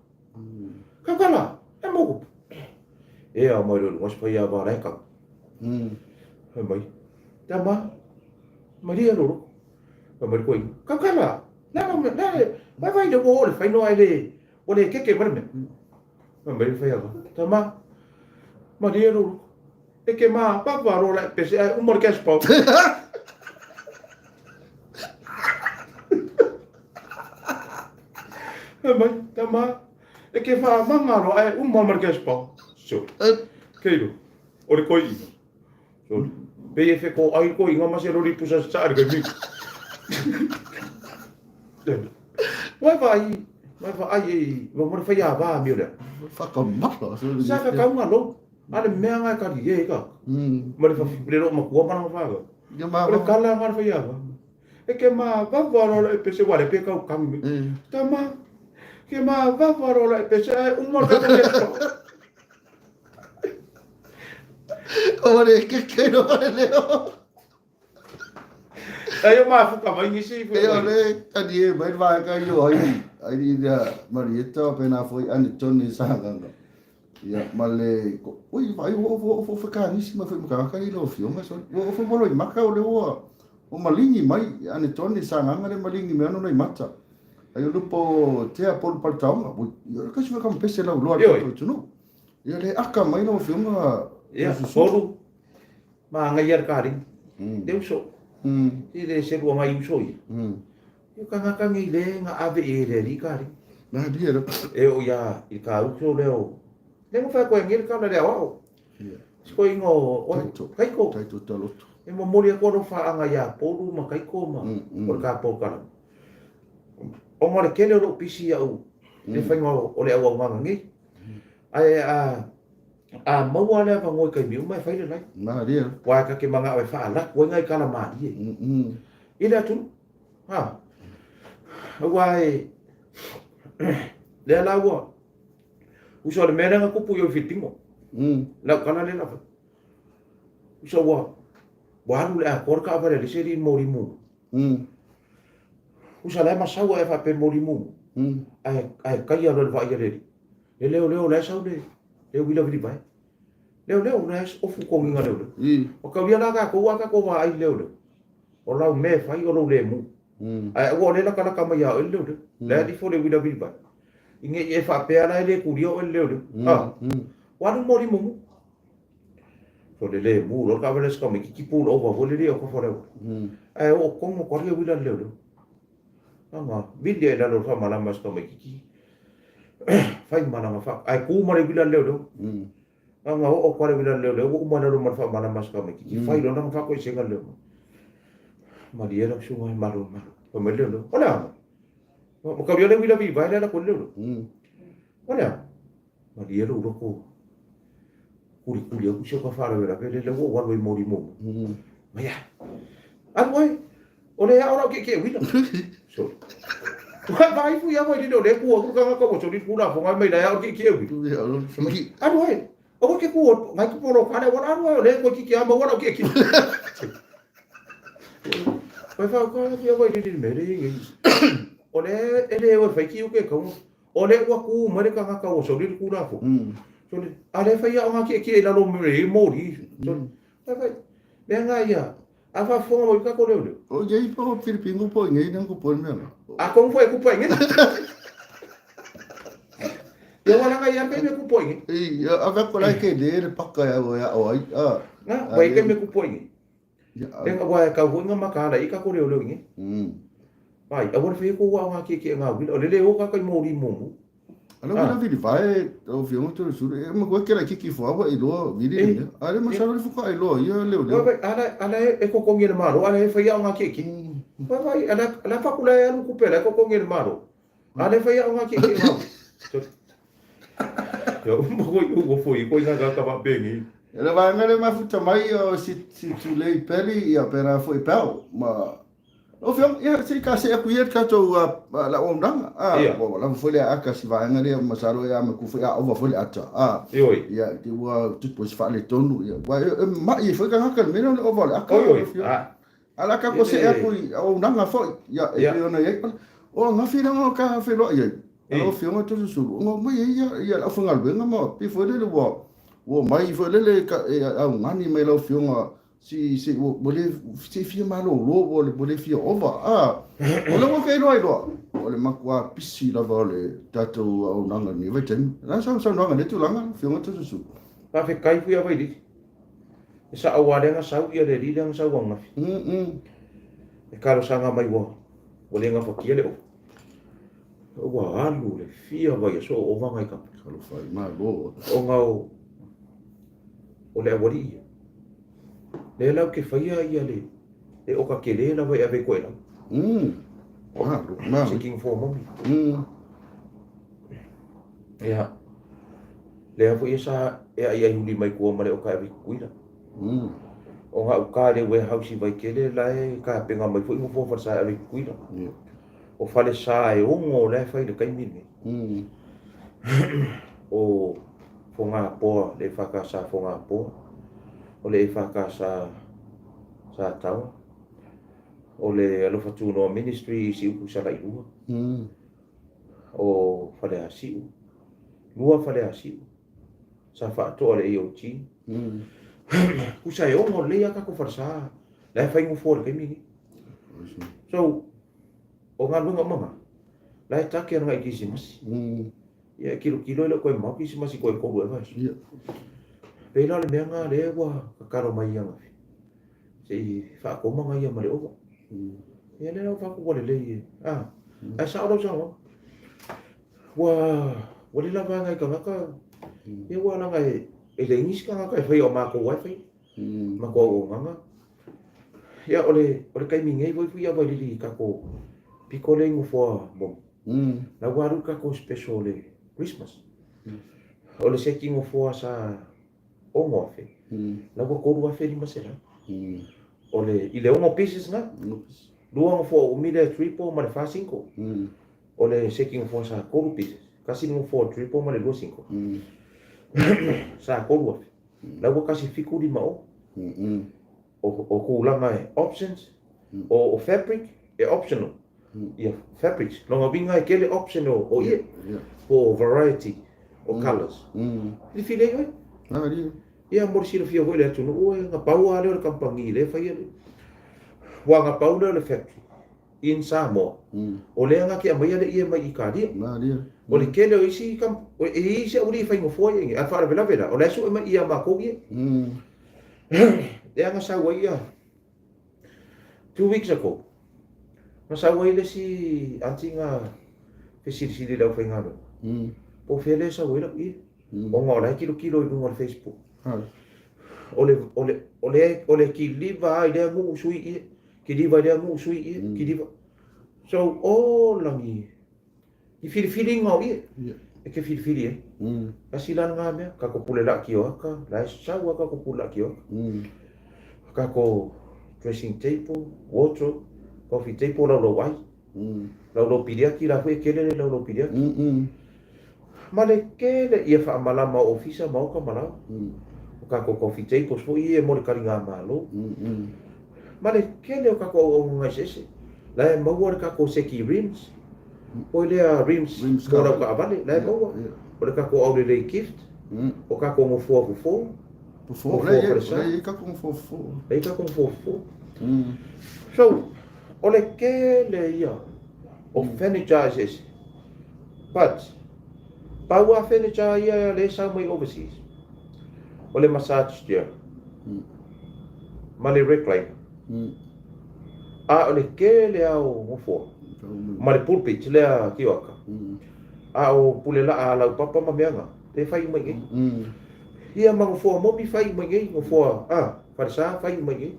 [SPEAKER 2] Kau kala, e mo kupu. E ao mai loa i luga se faiava la e kau. Fai mai, tama, malie lou loto. Fai mai le koina, kau kala, le a lau mea, le, vai vai le ua oo le fainoa e le, ua le keke mai le mea. Fai mai le faiava, tama, malie lou loto. E ke ma papa ro la pese ai uma le cash power. E mai, tama, e ke wha manga ro ai uma ma le cash power. So, keiro, o le koi ina. So, pe e wheko ai koi inga ma se rori pusa sa ari kai mi. Wai wai, wai wai e, wa mo le whai a wā mi o lea.
[SPEAKER 1] Whakamata.
[SPEAKER 2] Sa ka kaunga lo. A le mea nga e kari e ka. Ma le whawhi, le loo makua mana whaga. O le kala nga le whai awa. E ke ma wawa rola e pese wale pe kau kangi me. Tama, ke ma wawa rola e pese ai uma ka ke to.
[SPEAKER 1] O le ke ke no le leo.
[SPEAKER 2] Ai o mafuka mai nisi
[SPEAKER 1] E o le tani e mai vai ka io ai ai ni ia Marieta pe na foi ani toni sa nganga. Ia ma le oi vai o o o fa nisi ma foi ma ka ni lo fio ma so o fo molo i maka o le o o malingi mai ani toni sa nganga le malingi me ano i mata. Ai o lupo tea polu pal taonga. Oi ka si ka pese lau loa to tunu. Ia le aka mai lo fio ma
[SPEAKER 2] Ia, polu ma ngai ar ka ring. Le uso. I le se rua ngai uso ia. Ia ka ngaka ngai le nga ave e le ri ka ring.
[SPEAKER 1] Na ri era.
[SPEAKER 2] E o ia i ka uso le o. Le ngo fa ko ngi ka le ao.
[SPEAKER 1] Ia.
[SPEAKER 2] Ko ingo o kaiko.
[SPEAKER 1] Taito taloto.
[SPEAKER 2] E mo mori ko ro fa anga ia polu ma kaiko ma o ka po kala. O mo le kele o lo pisi au. Le whainga o le au au nganga ngi. Ae a A maua le avanoa i kaimi uma e fai le lai.
[SPEAKER 1] Malie.
[SPEAKER 2] Wa ka ke manga e wha laku ai ngai kala malie. I le atunu. Ha. Ua e lea la ua uso le mea lea kupu i o Filipino. Lau kala le lava. Uso ua ua alu le atoa le kaavale a le isi alii moli mumu. Usa la e masau ae faapea moli mumu. Ae ae kaia loa i le vaai a le alii. Le leoleo la e sau le le uila vilivae. Leoleo la e ofu kogiga leoleo. O kaulia la tatou a tatou vaai i le leoleo. O lau mea e fai o lou lemu. Ae aua o lea e latalata mai ia oe le leoleo. La e alu ifo le uila vilivae. I ne i e faapea la e le kulia oe le leoleo. A. Ua alu moli mumu. So le lemu loa le taavale a si tamaititi pull over foi lele i autafa o le auala. Ae oo tonu atu lava le uila a le leoleo. Aga vili ai lalo o le faamalama a si tamaititi. Fai ma lana faa, ae tu ma le uila a le leoleo. Aga oo atu lava le uila a le leoleo ua uma i lalo ma le faamalama a si tamaititi. Fai loa lana faatoesega a le leoleo. Malie lau susuga e malo malo. Fai mai le leoleo, o le a? Ma taulia le uila vivae lea e alu atu ai le leoleo. O le a? Malie lou loto kulikuli atu si o ta faalavelave lea ua ou alu ai moli muamua. Mai a. Alu ai. O le ao lau kiekie uila. Sorry. Ua vaai fui ava i lele o le ku atu le tagata ua soli le Tulafono mai la ao le kiekie uila. Alu ai. Aua ke ku ngai ku polo kale wala alu ai o le koe kiki ama wala o kiekie. Pai whau ka ki ava i lele me le ngai. O le e le o whai ki o ke kaunga. O lea ua kū mai le tagata ua soli le Tulafono. Soli, a lea e fai au ngā kiekie i lalo me i mōri. Soli, fai fai, mea ngā ia, a faafofoga mai kako leo leo.
[SPEAKER 1] O ia i po Filipino po i ngei nang ko mea la.
[SPEAKER 2] A kong fo e kupo i ngei. Ia wala nga ia kai me kupo i ngei.
[SPEAKER 1] I, a ve ko lai ke le le paka ia o ia o ai. A.
[SPEAKER 2] Nga, wai kai me kupo i ngei. Lenga wa e kau hoi nga makahala i kako leo leo i ngei. Ai, a wala whai ko wa ngā kiekie ngā wila. O le leo ka kai mōri mumu.
[SPEAKER 1] A le wila vili vae o fionga tolu sulu e ma koe kela kiki fo awa i loa vili le mea. A le masalo le fuka i loa ia leo leo.
[SPEAKER 2] Vai ala ala e kokongi le malo ala e fai au ngā kiki. Vai vai ala ala fakula e alu kupe la e kokongi le malo. Ala e fai au ngā kiki ngā. Ia uma koi ugo foi koi ngā ka ka bengi.
[SPEAKER 1] E le vaega le mafuta mai o si si tulei peli ia pera foi pau ma Lau Afioga, ia, se i kasea aku ia le tatou le auaunaga, a, ua lava foi le ata si vaega lea, masalo ia matua foi a ova foi le ata, a, ia, te ua tupu ai se faaletonu, ia, aua e ma'i ai foi tagata i le mea lea o le ova o le ata, lau Afioga. A o le a tatou see atu i auaunaga foi, ia, e pei ona i ai, o ananafi lea na ta feiloai ai, lau Afioga Toeolesulusulu, ona omai ai ia le aufaigaluega ma pei foi lele ua omai foi lele e augani mai lau Afioga Si, si, ua, ua le, se i fia malolo, ua, ua le fia ova. Ah, o lea ua feiloai loa. O le matua pisi lava o le tatou auaunaga i lenei vaitaimi. O le a sau saunoaga i lea tulaga, Afioga Toeolesulusulu?
[SPEAKER 2] Faafetai foi Availili. E sao lava lea na sau ia le alii lea na sau ananafi. E talosaga mai ua ua le gafatia le ova. Ua alu le fia vaiaso o ova nai kapa.
[SPEAKER 1] Talofa i malo.
[SPEAKER 2] Ona o o le aualii ia. Lea la ou te faia ia le le oka tele lava e ave i Toelau.
[SPEAKER 1] Malo, malo.
[SPEAKER 2] Seeking for mommy. Ia. Lea foi e sa e aiai huli mai tua ma le oka e ave i Tutuila. O gauta i le warehouse i Vaitele la e tapena mai foi nofoa falesa e ave i Tutuila. O falesa e ono la e fai i le taimi lenei. O Fogapoa, le EFKS Fogapoa, o le EFKS Sataoa, o le Alofa Tunoa Ministry i Siupu Salailua, o Faleasiu, lua Faleasiu, sa faatoa le AOG. Tusa e ono lelei lava tatou falesa la e fai nofoa i le taimi lenei. So, o galuega uma na, la e take ana i Kirisimasi. Ia e tilotilo e le o toe mamao Kirisimasi toe 3 ea vaiaso. Pei la o le mea na lea ua tatalo mai ananafi se i faatoma ia ma le ova. Ia lea la ua fai atu ua lelei e. Ah, ae sao lau saunoaga. Ua ua le lava nai tagata ia ua laga e e leai nisi tagata e faia o matou lava e faia. Matou auaunaga. Ia o le o le taimi nei foi fui Vailili i tatou pito lea i nofoa momi. La ua alu le tatou special o le Christmas. O le seti nofoa sa 6,000, la ua 3,500. O le i le ono pieces na, lua nofoa umi lea triple ma le fa single. O le seti nofoa sa tolu pieces, tasi le nofoa triple ma le lua single. Sa 3,000. La ua 1,750. O tulaga e options, o fabric e optional. Ia fabrics, lona uiga e tele option o ie, po o variety o colours. Filifili ai oe. Ia mo le silafia foi e le atunuu e na pau lava lea o le kamupani lea e faia le, aua na pau lea o le factory in Samoa, o lea na te aumaia le ie mai Italia. O le tele o isi e i ai isi aualii e fai nofoa ia i inei, a o le faalavelave la, o la e sue mai ia matou ie. Lea na sau ai ia 2 weeks ago, na sau ai le isi aunty na fesilisili i le aufaigaluega, po o fea lea e sau ai lau ie, ona o la e tilotilo i luga o le Facebook. O le, o le, o le, o le kiliva lava i lea nuu sui ie, kiliva i lea nuu sui ie, kiliva. So, o lagi, i filifiliga o ie, e te filifili ai. Tasi la lena mea, tatou pule laa kioaka, la e sau lava tatou pule laa kioaka. Tatou dressing table, wardrobe, coffee table, laulau ai, laulau piliati la foi e tele le laulau piliati. Ma le tele ia faamalama o ofisa, maota ma laoa. O tatou coffee tables foi ia mo le taligamalo. Ma le tele o tatou auaunaga eseese. La e maua le tatou seki rims, foi lea rims mo lau taavale, la e maua. O le tatou aulelei gift, o tatou nofoa fofo,
[SPEAKER 1] Fofo, o la e i ai tatou nofoa fofo.
[SPEAKER 2] La e i ai tatou nofoa fofo. So, o le tele ia o furniture eseese. But, pau lava furniture ia lea e sau mai overseas, o le massage chair ma le recliner. A o le tele lava o nofoa ma le pulpit lea kioaka. A o pule laʻa a laupapa ma mea na, lea e fai uma i inei. Ia ma nofoa momi fai uma i inei, nofoa, a, falesa fai uma i inei.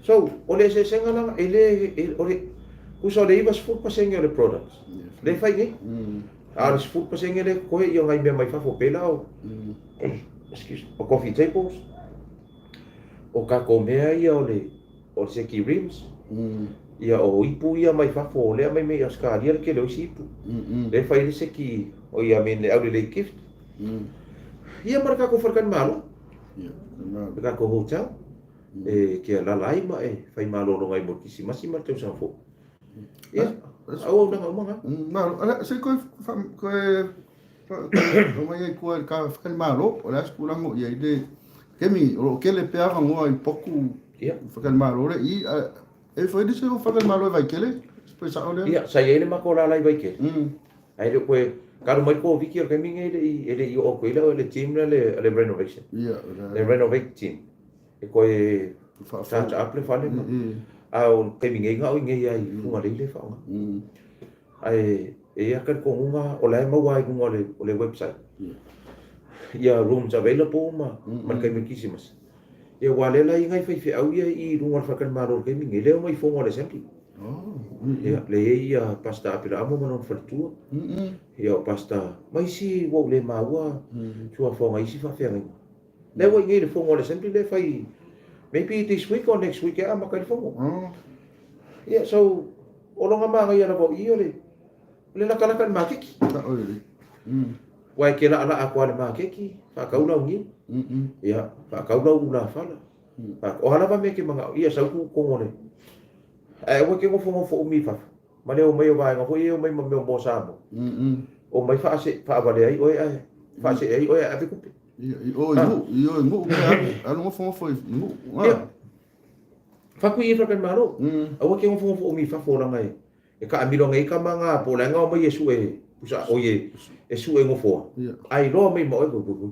[SPEAKER 2] So, o le eseesega la, e le, e, o le, tusa o le 90% o le products, lea e fai i inei. A o le 10% lea e totoe ia nai mea mai fafo pei la o, excuse, o coffee tables, o tatou mea ia o le, o le seki rims, ia o ipu ia mai fafo, o lea aumai mai Ausetalia le tele o isi ipu, lea e fai ai le seki, o ia, I mean, le aulelei gift. Ia ma le tatou faletalimalo, le tatou hotel, e te alala ai ma e fai malologa ai mo le Kisimasi ma le tausaga fou. Ia, auaunaga uma na.
[SPEAKER 1] Malo, ala, se koe, koe, aumai ai tua i le faletalimalo, o le a se tulaga o i ai le taimi, o lo o tele pea avanoa i potu faletalimalo le i, e fai le se faletalimalo i Vaitele, pe sao lea?
[SPEAKER 2] Ia, sa i ai le matou lala i Vaitele. Ae le o toe talu mai le Koviti o le taimi lenei e le i oo atu i ai le team lea le renovation. Le renovate team. E toe touch up le fale ma. A o le taimi nei na o i inei lava i Fugalei le faaaoga. Ae e i ai lava talitonuga o la e maua lava i luga o le website ia rooms available ma le taimi o le Kirisimasi. Ia aua o lea la e i ai nai faifeau ia i luga o le faletalimalo i le taimi lenei, lea e omai i fono a le assembly. Ia, lea e i ai ia Pastor Apirahamo ma lona faletua, ia o Pastor ma isi ua ou le maua suafa o nai isi faafeagaiga. Lea ua i inei i le fono a le assembly lea e fai maybe this week or next week e amata ai le fono. Ia, so o lona manaia lava o i o le le latalata i le makeki. Aua e te laalaa atu lava i le makeki, faatau lau niu, ia, faatau lau ulafala. O a lava mea e te manao, ia sau tuu i totonu o le... Ae aua e te nofonofo umi i fafo, ma le omai o vaega foi ia e omai ma mea o moa Samoa. Omai faavalea ai oe ae faasee ai oe ae ave tupe.
[SPEAKER 1] Ia, i o i Nuu, i o i Nuu, alu nofonofo i Nuu.
[SPEAKER 2] Ia, fatu i faletalimalo, aua e te nofonofo umi i fafo leaga e taamilo ane ai tama na po o le a na omai e sue pusa oi e sue nofoa, ae iloa mai ma oe voi voi voi.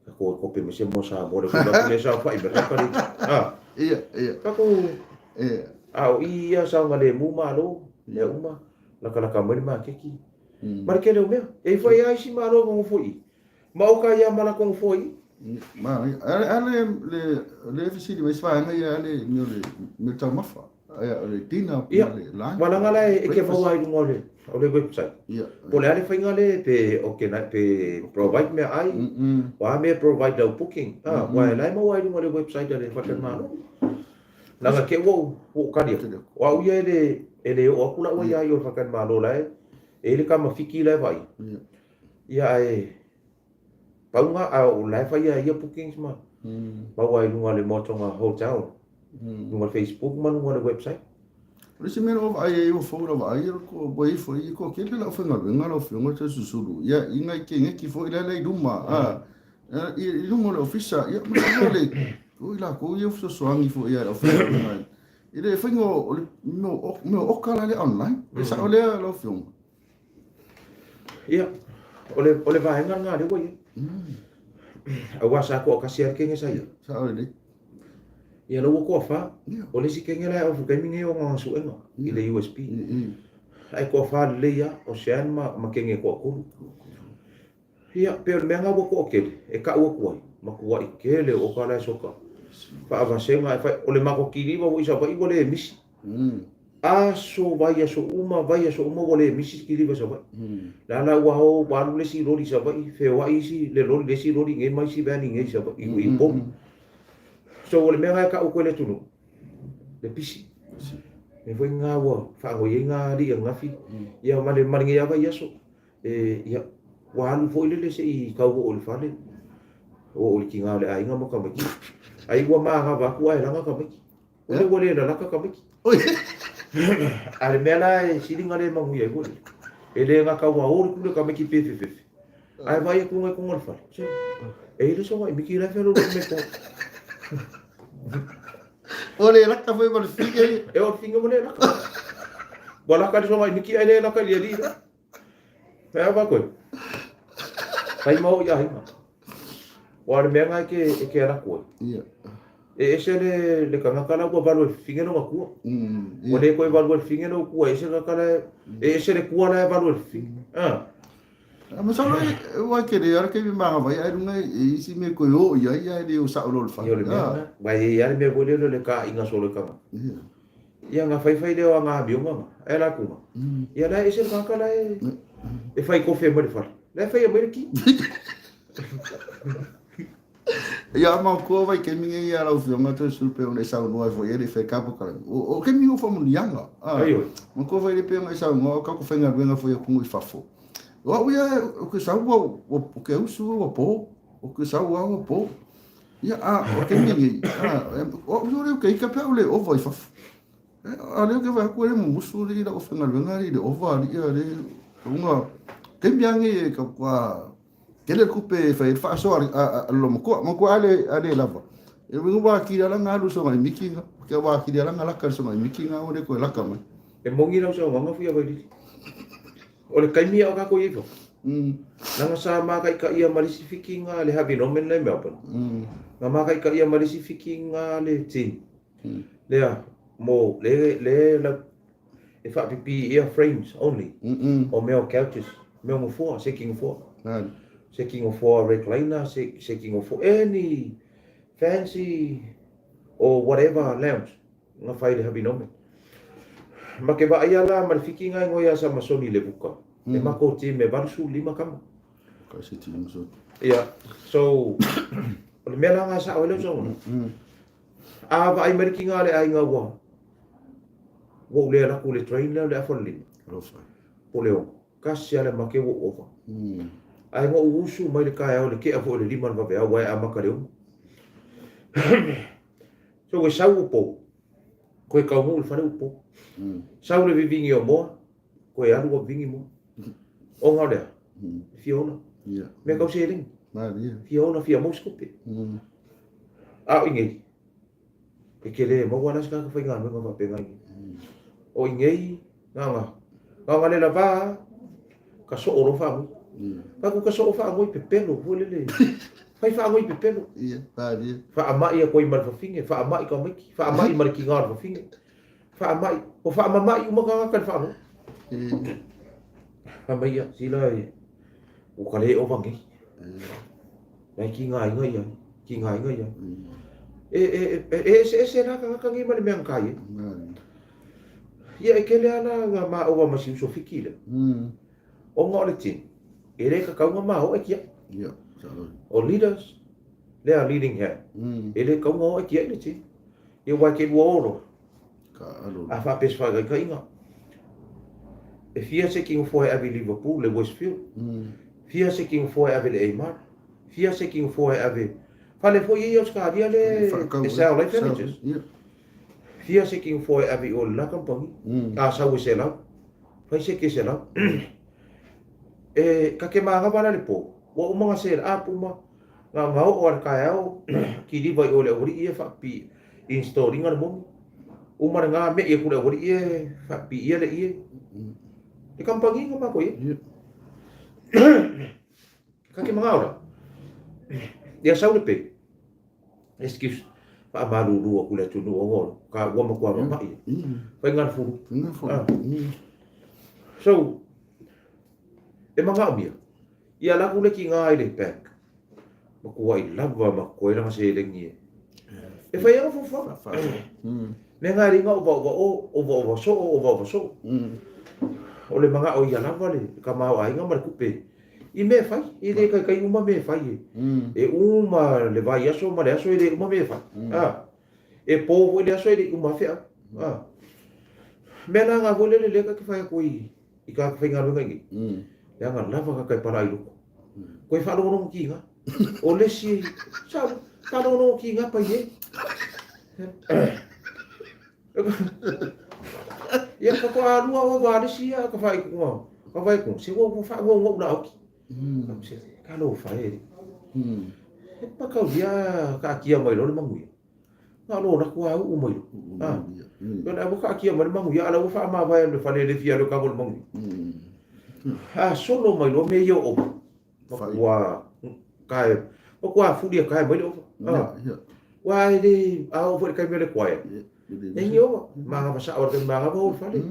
[SPEAKER 2] Tatou e kope mai se moa Samoa le tulaga lea saofai mai le kali. Ah.
[SPEAKER 1] Ia, ia.
[SPEAKER 2] Tatou ia. A o i ia saogalemu malo, mea uma, lakalaka mai le makeki. Ma le tele o mea. E i foi lava isi malo e nonofo i i. Ma oka ia ma latou nofoa i i.
[SPEAKER 1] Ma, a le, le, le fesili mai se vaega ia, a le, mea o le, mea o le taumafa. Ia, o le dinner
[SPEAKER 2] ma le lunch. Ia, leaga la e te maua ai i luga o le, o le website.
[SPEAKER 1] Ia.
[SPEAKER 2] Po o le a le faiga lea pe organize, pe provide meaai, o a mea e provide lau booking. A, aua la e maua ai i luga o le website a le faletalimalo. Leaga te i ua ou tali atu, o au ia e le, e le oo atu lau aia i o i le faletalimalo la e i ai le tama Fiti la e vaai. Ia ae pau na, a o la e fai lava e ia bookings ma maua ai i luga o le Motonga Hotel, luga o le Facebook ma luga o le website.
[SPEAKER 1] O le isi mea na ou vaai ai ua fou lau vaai, ua i ai foi, e toatele le aufaigaluega lau Afioga Toeolesulusulu, ia, i nai keneti foi la e i luma, a, i luma o le ofisa, ia, masalo le, o i latou ia e fesoasoani foi i le aufaigaluega i le faiga o le mea o oka la lea online. E sao lea lau Afioga?
[SPEAKER 2] Ia, o le, o le vaega lena lea ua i ai. Aua sa toatasi lava le kenge sa i ai.
[SPEAKER 1] Sao lelei.
[SPEAKER 2] Ia, la ua toafa. O le isi kenge la e off i le taimi lenei o ana suega i le USB. Ae toafa lelei lava, o Sean ma, ma kenge e toatolu. Ia, pei o le mea lena ua toatele, e tau atu ai, matuai tele o oka la e soka. Faavasega e fai, o le matou kiliva foi i Savaii ua le misi. Aso, vaiaso uma, vaiaso uma ua le misi le kiliva i Savaii. O le a la ua o, ua alu le isi loli i Savaii, feoai isi, le loli, le isi loli i inei ma isi van i inei i Savaii, i Upolu. So o le mea lena e tau atu ai le atunuu, le pisi. Mea foi lena ua faanoi ai na alii ananafi, ia ma le, ma lenei lava vaiaso. E, ia, ua alu foi lele se i tau oo i le fale, oo i le tiga o le aiga ma tamaiti. Ai ua manava atu ae laga tamaiti. O lea ua le lalaka tamaiti. A le mea la e sili ona le manuia ai foi lele, e le gata ua o le pule tamaiti pefefefe, ae vaai atu nai tonu o le fale, se, e i le soga i miki la e fealolofi mai tonu.
[SPEAKER 1] Ua le laka foi ma le figa
[SPEAKER 2] ia. E o le figa ua le laka. Ua laka le soga i miki ae le laka i le alii la. Mea ava koe. Kai mau i aiga. Wa le mea ngai ke e ke ala koe.
[SPEAKER 1] Ia.
[SPEAKER 2] E ese le, le tagata la ua valu e fifine lona kua. Ua le toe valu e fifine lou kua, e ese le tagata la e, ese le kua la e valu e fifine. Ah.
[SPEAKER 1] A masalo e ua ke le ara ke mi manga vai ai lunga e isi me ko yo ia ia le o sa o lo fa.
[SPEAKER 2] Ia le mea. Vai e ia le mea foi le le ka inga solo ka. Ia. Ia nga fai fai le o nga amioga nga. E la kuma. Ia la ese le tagata la e e fai kofe mai le fale. La e fai mai le ki.
[SPEAKER 1] Ia ma kua vai ke minge ia lau fionga to su pe ona sau noa fo ele fe kapo kala. O ke mingo fa munianga. Ah. Ma kua vai le pe ona sau noa ka ko fenga venga fo ia kungu i fafo. O au ia o ke sau wa o ke usu wa po. O ke sau wa wa po. Ia a o ke minge. Ah, o o le ke ka pe o le ova i fafo. A lea ke vai aku ele mumusu le ila o fenga venga le ova ali ia le unga ke miange ka kwa Tele le tupe e fai ai le faasoa a le lomatua. Matua ale ale lava. E winga wa kiri ala nga alu songa i miki nga. Kia wa kiri ala nga laka songa i miki nga o le koe laka mai.
[SPEAKER 2] E mongi lau saunoaga fuia Vailili. O le taimi a o kākou i ai fafo. Leaga sa mākaʻikaʻi ia ma le isi fikiga le Harvey Norman la i Melbourne. Na mākaʻikaʻi ia ma le isi fikiga le tin. Lea, mo, le, le, la, e faapipii ia frames only. O mea o couches, mea o nofoa, seki nofoa. Seki nofoa recliner, seki nofoa, any fancy or whatever lounge na fai le Harvey Norman. Ma ke vaai ala ma le fikiga e ngoi a Samasoni Levuka. E mako team e 85 kama.
[SPEAKER 1] Ka se team so.
[SPEAKER 2] Yeah. So, o le mea la ngā sao e leo saunoaga. A vaai mai le kiga a le aiga ua ua ou le alu atu i le train lea o le afa o le lima.
[SPEAKER 1] Alofa.
[SPEAKER 2] Po o le ono. Kasi lava le make ua ou ova. Ae na ou usu mai le taeao i le tea foi o le lima o le vaveao aua e amata i le ono. So ua sau ua pou. Koe taunuu i le fale ua pou. Sau le vivigi o moa, koe alu ua vivigi moa. Ona o le a? E fia ola. Mea tau seleni. Fia ola, fia maua se tupe. A o inei, e te le maua la se tagata faigaluega faapena i inei. O inei, na ona le lava a, ka soo loa faagoi. Tatou ka soo faagoi pepelo foi lele. Fai faagoi pepelo. Faamai atu ai ma le fafine, faamai tamaiti, faamai ma le tiga o le fafine. Faamai, o faamama'i uma tagata i le faagoi. Fai mai ia, sila e, ua ka le ova nei. Lai tigaina ia, tigaina ia. E, e, e, e eseese la tagata nei ma le mea na kai ai. Ia e kele ala nga ma ova ma si uso fiki lea. Ona o le tini, e le tatau nga ma o e tiai. O leaders, lea leading hand, e le tatau nga o e tiai le tini. Ia wai ke ua olo. A faapea se faataitaiga, e fia se kinofoa e ave i Liverpool, le Westfield, fia se kinofoa e ave i le Amart, fia se kinofoa e ave, fale foi ia i Ausetalia le e sell ai furnitures. Fia se kinofoa e ave i o i le la kamupani, a sau e selau, fai se ke selau. E, ka ke manava la le po, ua uma na sell up uma, Na nga oo a le taeao kiliva i o le aualii ia faapipi installing a le momi. Uma le nga me'i atu le aualii ia faapipi ia le ie. Le kamupani nga matou ia. Ka ke mangao la. Ia sau le pe. Excuse. Faamalulu atu le atunuu ona o ka ua matua mama'i. Fai nga le fulu. So, e manaomia. Ia laku le kiga i le bank. Makuai lava ma koe langa seleni e. E fai ai fuafuaga. Mea nga e le ova ova o, ova ova soo, ova ova soo. O le manao ia lava le tamaoaiga ma le tupe i mea e fai. E le taitai uma mea e fai e. E uma le vaiaso ma le aso e le uma mea e fai. E po foi le aso e le i uma feau. Mea la nga foi lele lea ta te fai atu ai i ka faigaluega i nei, leaga lava ka kai pala i loko. Koe whaalongolongo ki nga. O le si, sa, whaalongolongo ki nga pai e. Ia ka ko alua o wa le si a ka whai kunga. Ka whai kunga. Se wa wa whaalongo ula oki. Ka se, ka lo whai e. E pa kau dia ka akia mai lo le manguia. Na lo na kua uu mai lo. Ah. Yo na ka akia mai le manguia ala ua whaamavae le fale le fia le ka le manguia. Ah, solo mai lo me yo o. Makua kae, makua fulia kae mai le ova. Ah. Aua e le, a oo foi i le taimi o le choir, e ni ova, manava sao i le taimi manava o i le fale.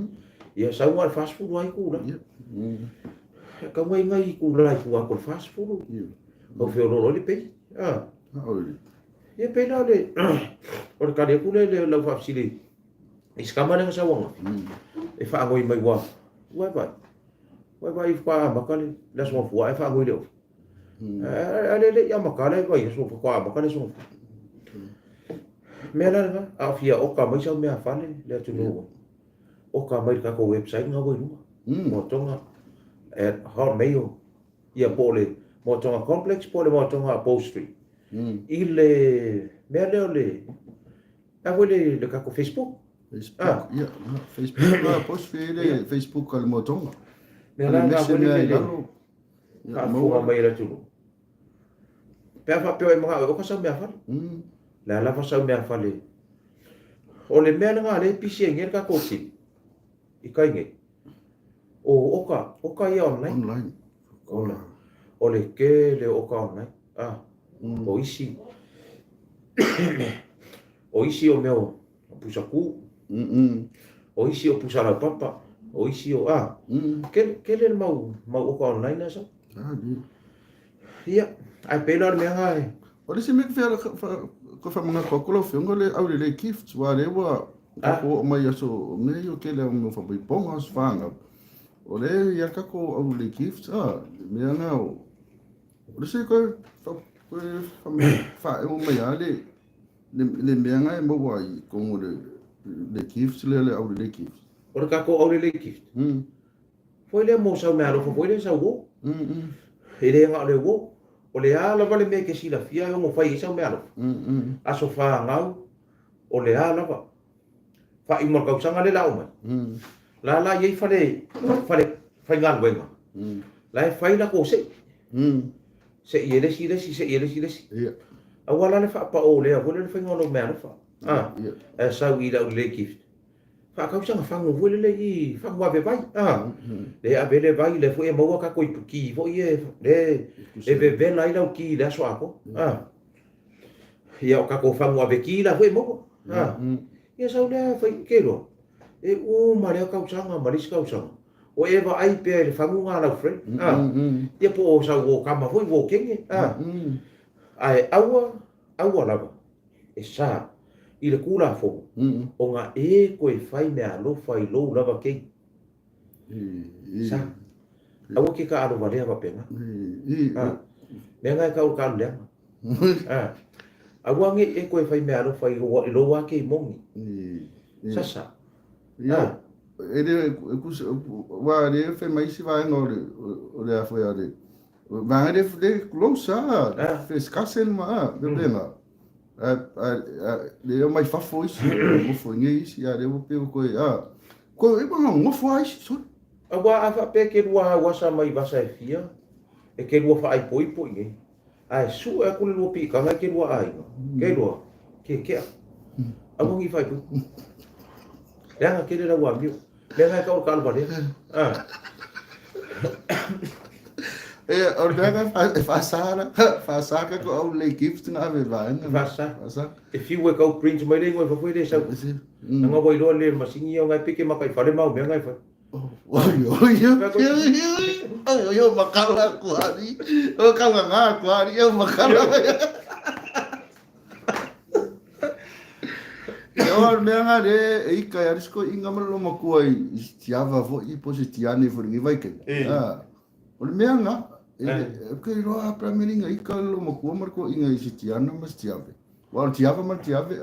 [SPEAKER 2] Ia sau na o le 40 lava itula. E tau ai nai itula i tua atu o le 40. Tau feoloolo ai le pei. Ia pei la o le, o le tali atu lea i lau faafesili i si tama lea na sau ananafi, e faanoi mai ua, ua e vaai, ua e vaai faatoa amata le Aso Gafua ae faanoi i le ofi. A le le i amata le vaiaso faatoa amata le Aso Gafua. Mea la lena, a o fia oka mai sau meafale le atunuu, oka mai i le tatou website na ua i luga, Moatoga at hotmail, ia po o le Moatoga Complex po o le Moatoga Upholstery. I le mea lea o le, a foi le tatou Facebook.
[SPEAKER 1] Facebook, ia, Facebook la, post le Facebook a le Moatoga.
[SPEAKER 2] Mea la lena foi le faafofoga mai e le atunuu. Pe a faapea e manao e oka sau meafale. Le a lava sau meafale. O le mea lena lea e pisi ai nei le tatou team i tai nei. O oka, oka ia online.
[SPEAKER 1] Online.
[SPEAKER 2] Online. O le tele o oka online. Ah, o isi o isi o mea o pusa kū. O isi o pusa laupapa. O isi o, ah, tele, tele le mau, mau oka online na sau. Ia, ae pei la o le mea lena e...
[SPEAKER 1] O le isi mea ko whamangaku aku lau afioga le aulelei gifts, wa lea ua tatou oo mai i aso mea ia o tele o mea o faapaipoga o fanau. O lea i ai tatou aulelei gifts, ah, mea na o o le isi koe faaewa mai lava le le mea na e maua ai i totonu o le gifts lea le aulelei gifts.
[SPEAKER 2] O le tatou aulelei gift. Foi lea mo sau meaalofa foi lea sau uo. E le na o le uo. O le a lava le mea e te silafia e ono fai ai sau meaalofa. Aso fanau, o le a lava. Faaiuga o le tausaga lea o le a oo mai. La la i ai fale, fale faigaluega. La e fai latou sei. Sei e le isi le isi, sei e le isi le isi. Aua la le faapao lea foi lea le faiga o lou meaalofa. Ae sau i lau lelei gift. Faatau saga fagu foi lele i fagu ave vai a le ave le vai lea foi e maua tatou ipu ki foi ia le e vevela ai lau ki i le aso atoa a ia o tatou fagu ave ki la foi e maua a ia sau lea fai ke iloa e uma lea tausaga ma le isi tausaga o e vaai pea i le fagu na a lau friend a ia po o sau uo kama foi uo kenge a ae aua aua lava e sa i le Tulafono ona e toe fai meaalofa i lou lava keiki. Sa. Aua ke taalo valea faapena. A. Mea na e tau o le taalo leaga. A. Aua ne i e toe fai meaalofa i lou lava keiki moni. Sasa.
[SPEAKER 1] A. E le, aua le fai mai isi vaega o le, o le a foi a le, vaega le, le close a, first cousin ma a, le pena. Le omai fafo isi, nofo i nei isi, a lea ua pei ua toe, a, ko e ua nofo lava isi, sorry.
[SPEAKER 2] Aua a faapea e te lua hauasa mai vasa e fia, e te lua faaipoipo i nei, ae sue atu le lua piitaga i te lua aiga, ke lua, ke kea. Aua ne i faaipoipo. Leaga tele lau amio. Mea na e tau o le taalofalea. Ah.
[SPEAKER 1] E, o le mea na e faasa la, faasa ka ko au lei gift na ave vaega.
[SPEAKER 2] E faasa. Faasa. E fiu e kau print mai le ingoa i fafo e le sau. Nanga ua iloa le masini ia ngai peke maka i fale mau mea ngai fai.
[SPEAKER 1] Oi, oi, oi, oi, oi, oi, makala ku hari. O kau ngā ku hari, o makala. Ia o le mea nga le e ika ia risiko inga ma lo makua i tiava foi po se tiane foi ngi vai ke. Ah. O le mea nga e ke roa pra meringa ika lo makua ma ko inga i se tiana ma se tiave. Wa o tiava ma tiave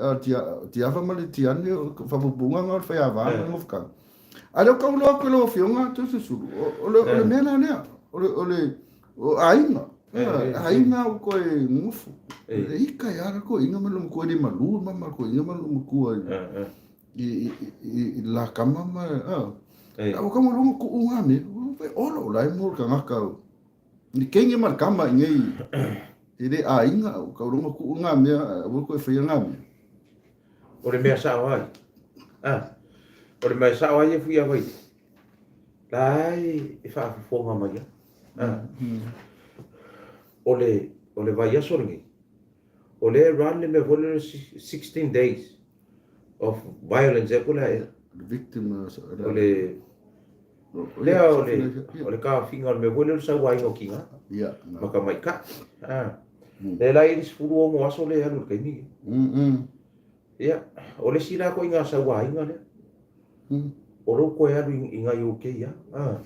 [SPEAKER 1] tiava ma le tiane o fapupunga nga o le fai ava ma le ngofukanga. A le o kau loa koe lau afioga Toeolesulusulu, o le mea la lea, o le, o le, o aiga, aiga o koe ngofo. E ika e ara koe inga ma le matua le malu ma ma koe inga ma le matua i i la kama ma a. A o kama longa ku unga me, o olo o lai mo ka ngaka. Ni kenge ma le kama i nei e le aiga o kau longa ku unga mea, o koe whaia ngā mea.
[SPEAKER 2] O le mea sao ai. A, o le mea sao ai e fui awai. La ai e whaafofoga mai a. A. O le, o le vaiaso lenei. O lea e run le mea foi lea 16 days of violence ea po o le a ea.
[SPEAKER 1] Victim
[SPEAKER 2] o le lea o le o le taofiga o le mea foi lea o le sauaina o tiga ma tamaitai. Lea la e i ai le 16 aso lea e alu i le taimi lenei. Ia, o le isi la ituaiga sauaina lea, o lou toe alu i nai UK lava.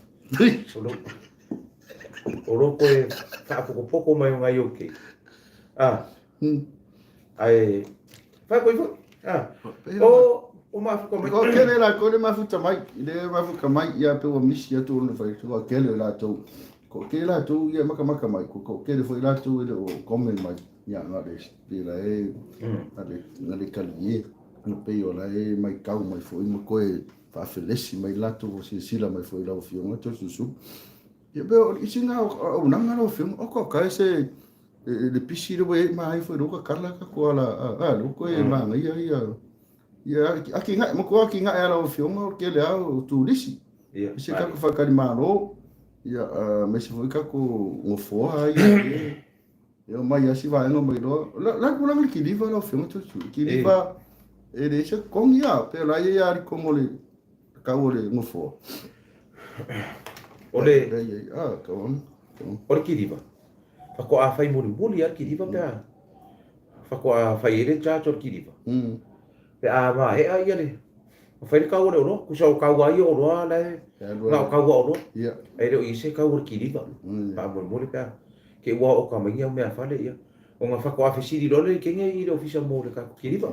[SPEAKER 2] O lou toe faapotopoto mai o nai UK. Ae faapea foi. O mafuta mai.
[SPEAKER 1] O kele latou le mafuta mai, le mafuta mai, ia pe ua misi atu ona fai, o kele latou. Ko kele latou ia makamaka mai, ko kele foi latou e le o comment mai. Ia, na le pei la e na le talie, na pei o la e maitau mai foi ma toe faafelesi mai latou ua silasila mai foi i lau Afioga Toeolesulusulu. Ia pei o isi na auaunaga lau Afioga, o ka se le pisi le ua i ai ma ai foi lou tatala tatou ala a lou toe manaia ia ia atinae matua atinae a lau Afioga o le tele lava o turisi. Se tatou faletalimalo, ia aemaise foi tatou nofoa ia E omai lava si vaega mai loa. La la tulaga le kiliva lau Afioga Toeolesulusulu. Kiliva e leai se totogi lava, pe o la e i ai lava i totonu o le tau o le nofoa.
[SPEAKER 2] O le
[SPEAKER 1] Ah, go on. Go on.
[SPEAKER 2] O le kiliva, faatoa fai mulimuli lava le kiliva pe a faatoa fai ai le charge o le kiliva. Pe a maea ia le fai le tau o le oloa, tusa o tau lava ia o oloa la e na o tau lava o oloa. Ae le o i ai se tau o le kiliva. Faamolemole pe a te i ua oka mai ni au meafale ia ona faatoa fesili loa lea i kenya i le ofisa mo le tatou kiliva.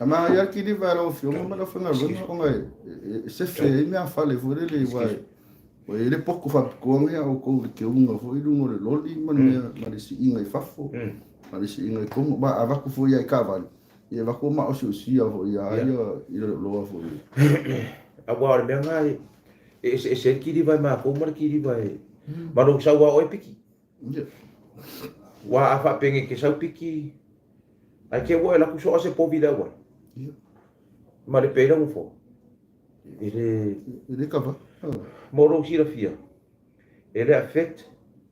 [SPEAKER 1] A manaia le kiliva e lau Afioga ma le aufaigaluega ona e sefe ai meafale foi lele aua ua i ai le poto faapitoa lenei a outou i le keuga foi i luga o le loli ma le mea ma le siiga i fafo ma le siiga i totonu. Aua a avatu foi lava i taavale, Ia avatu ua maosiosia foi ia ia i le loa foi.
[SPEAKER 2] Aua o le mea lena e eseese ai le kiliva e matou ma le kiliva e ma lou sau lava oe piki. Aua a faapea e te sau piki, ae te i ua e alu atu soa se povi i le auala ma le pei lau nofoa. E le
[SPEAKER 1] E le kava.
[SPEAKER 2] Mo lou silafia, E le affect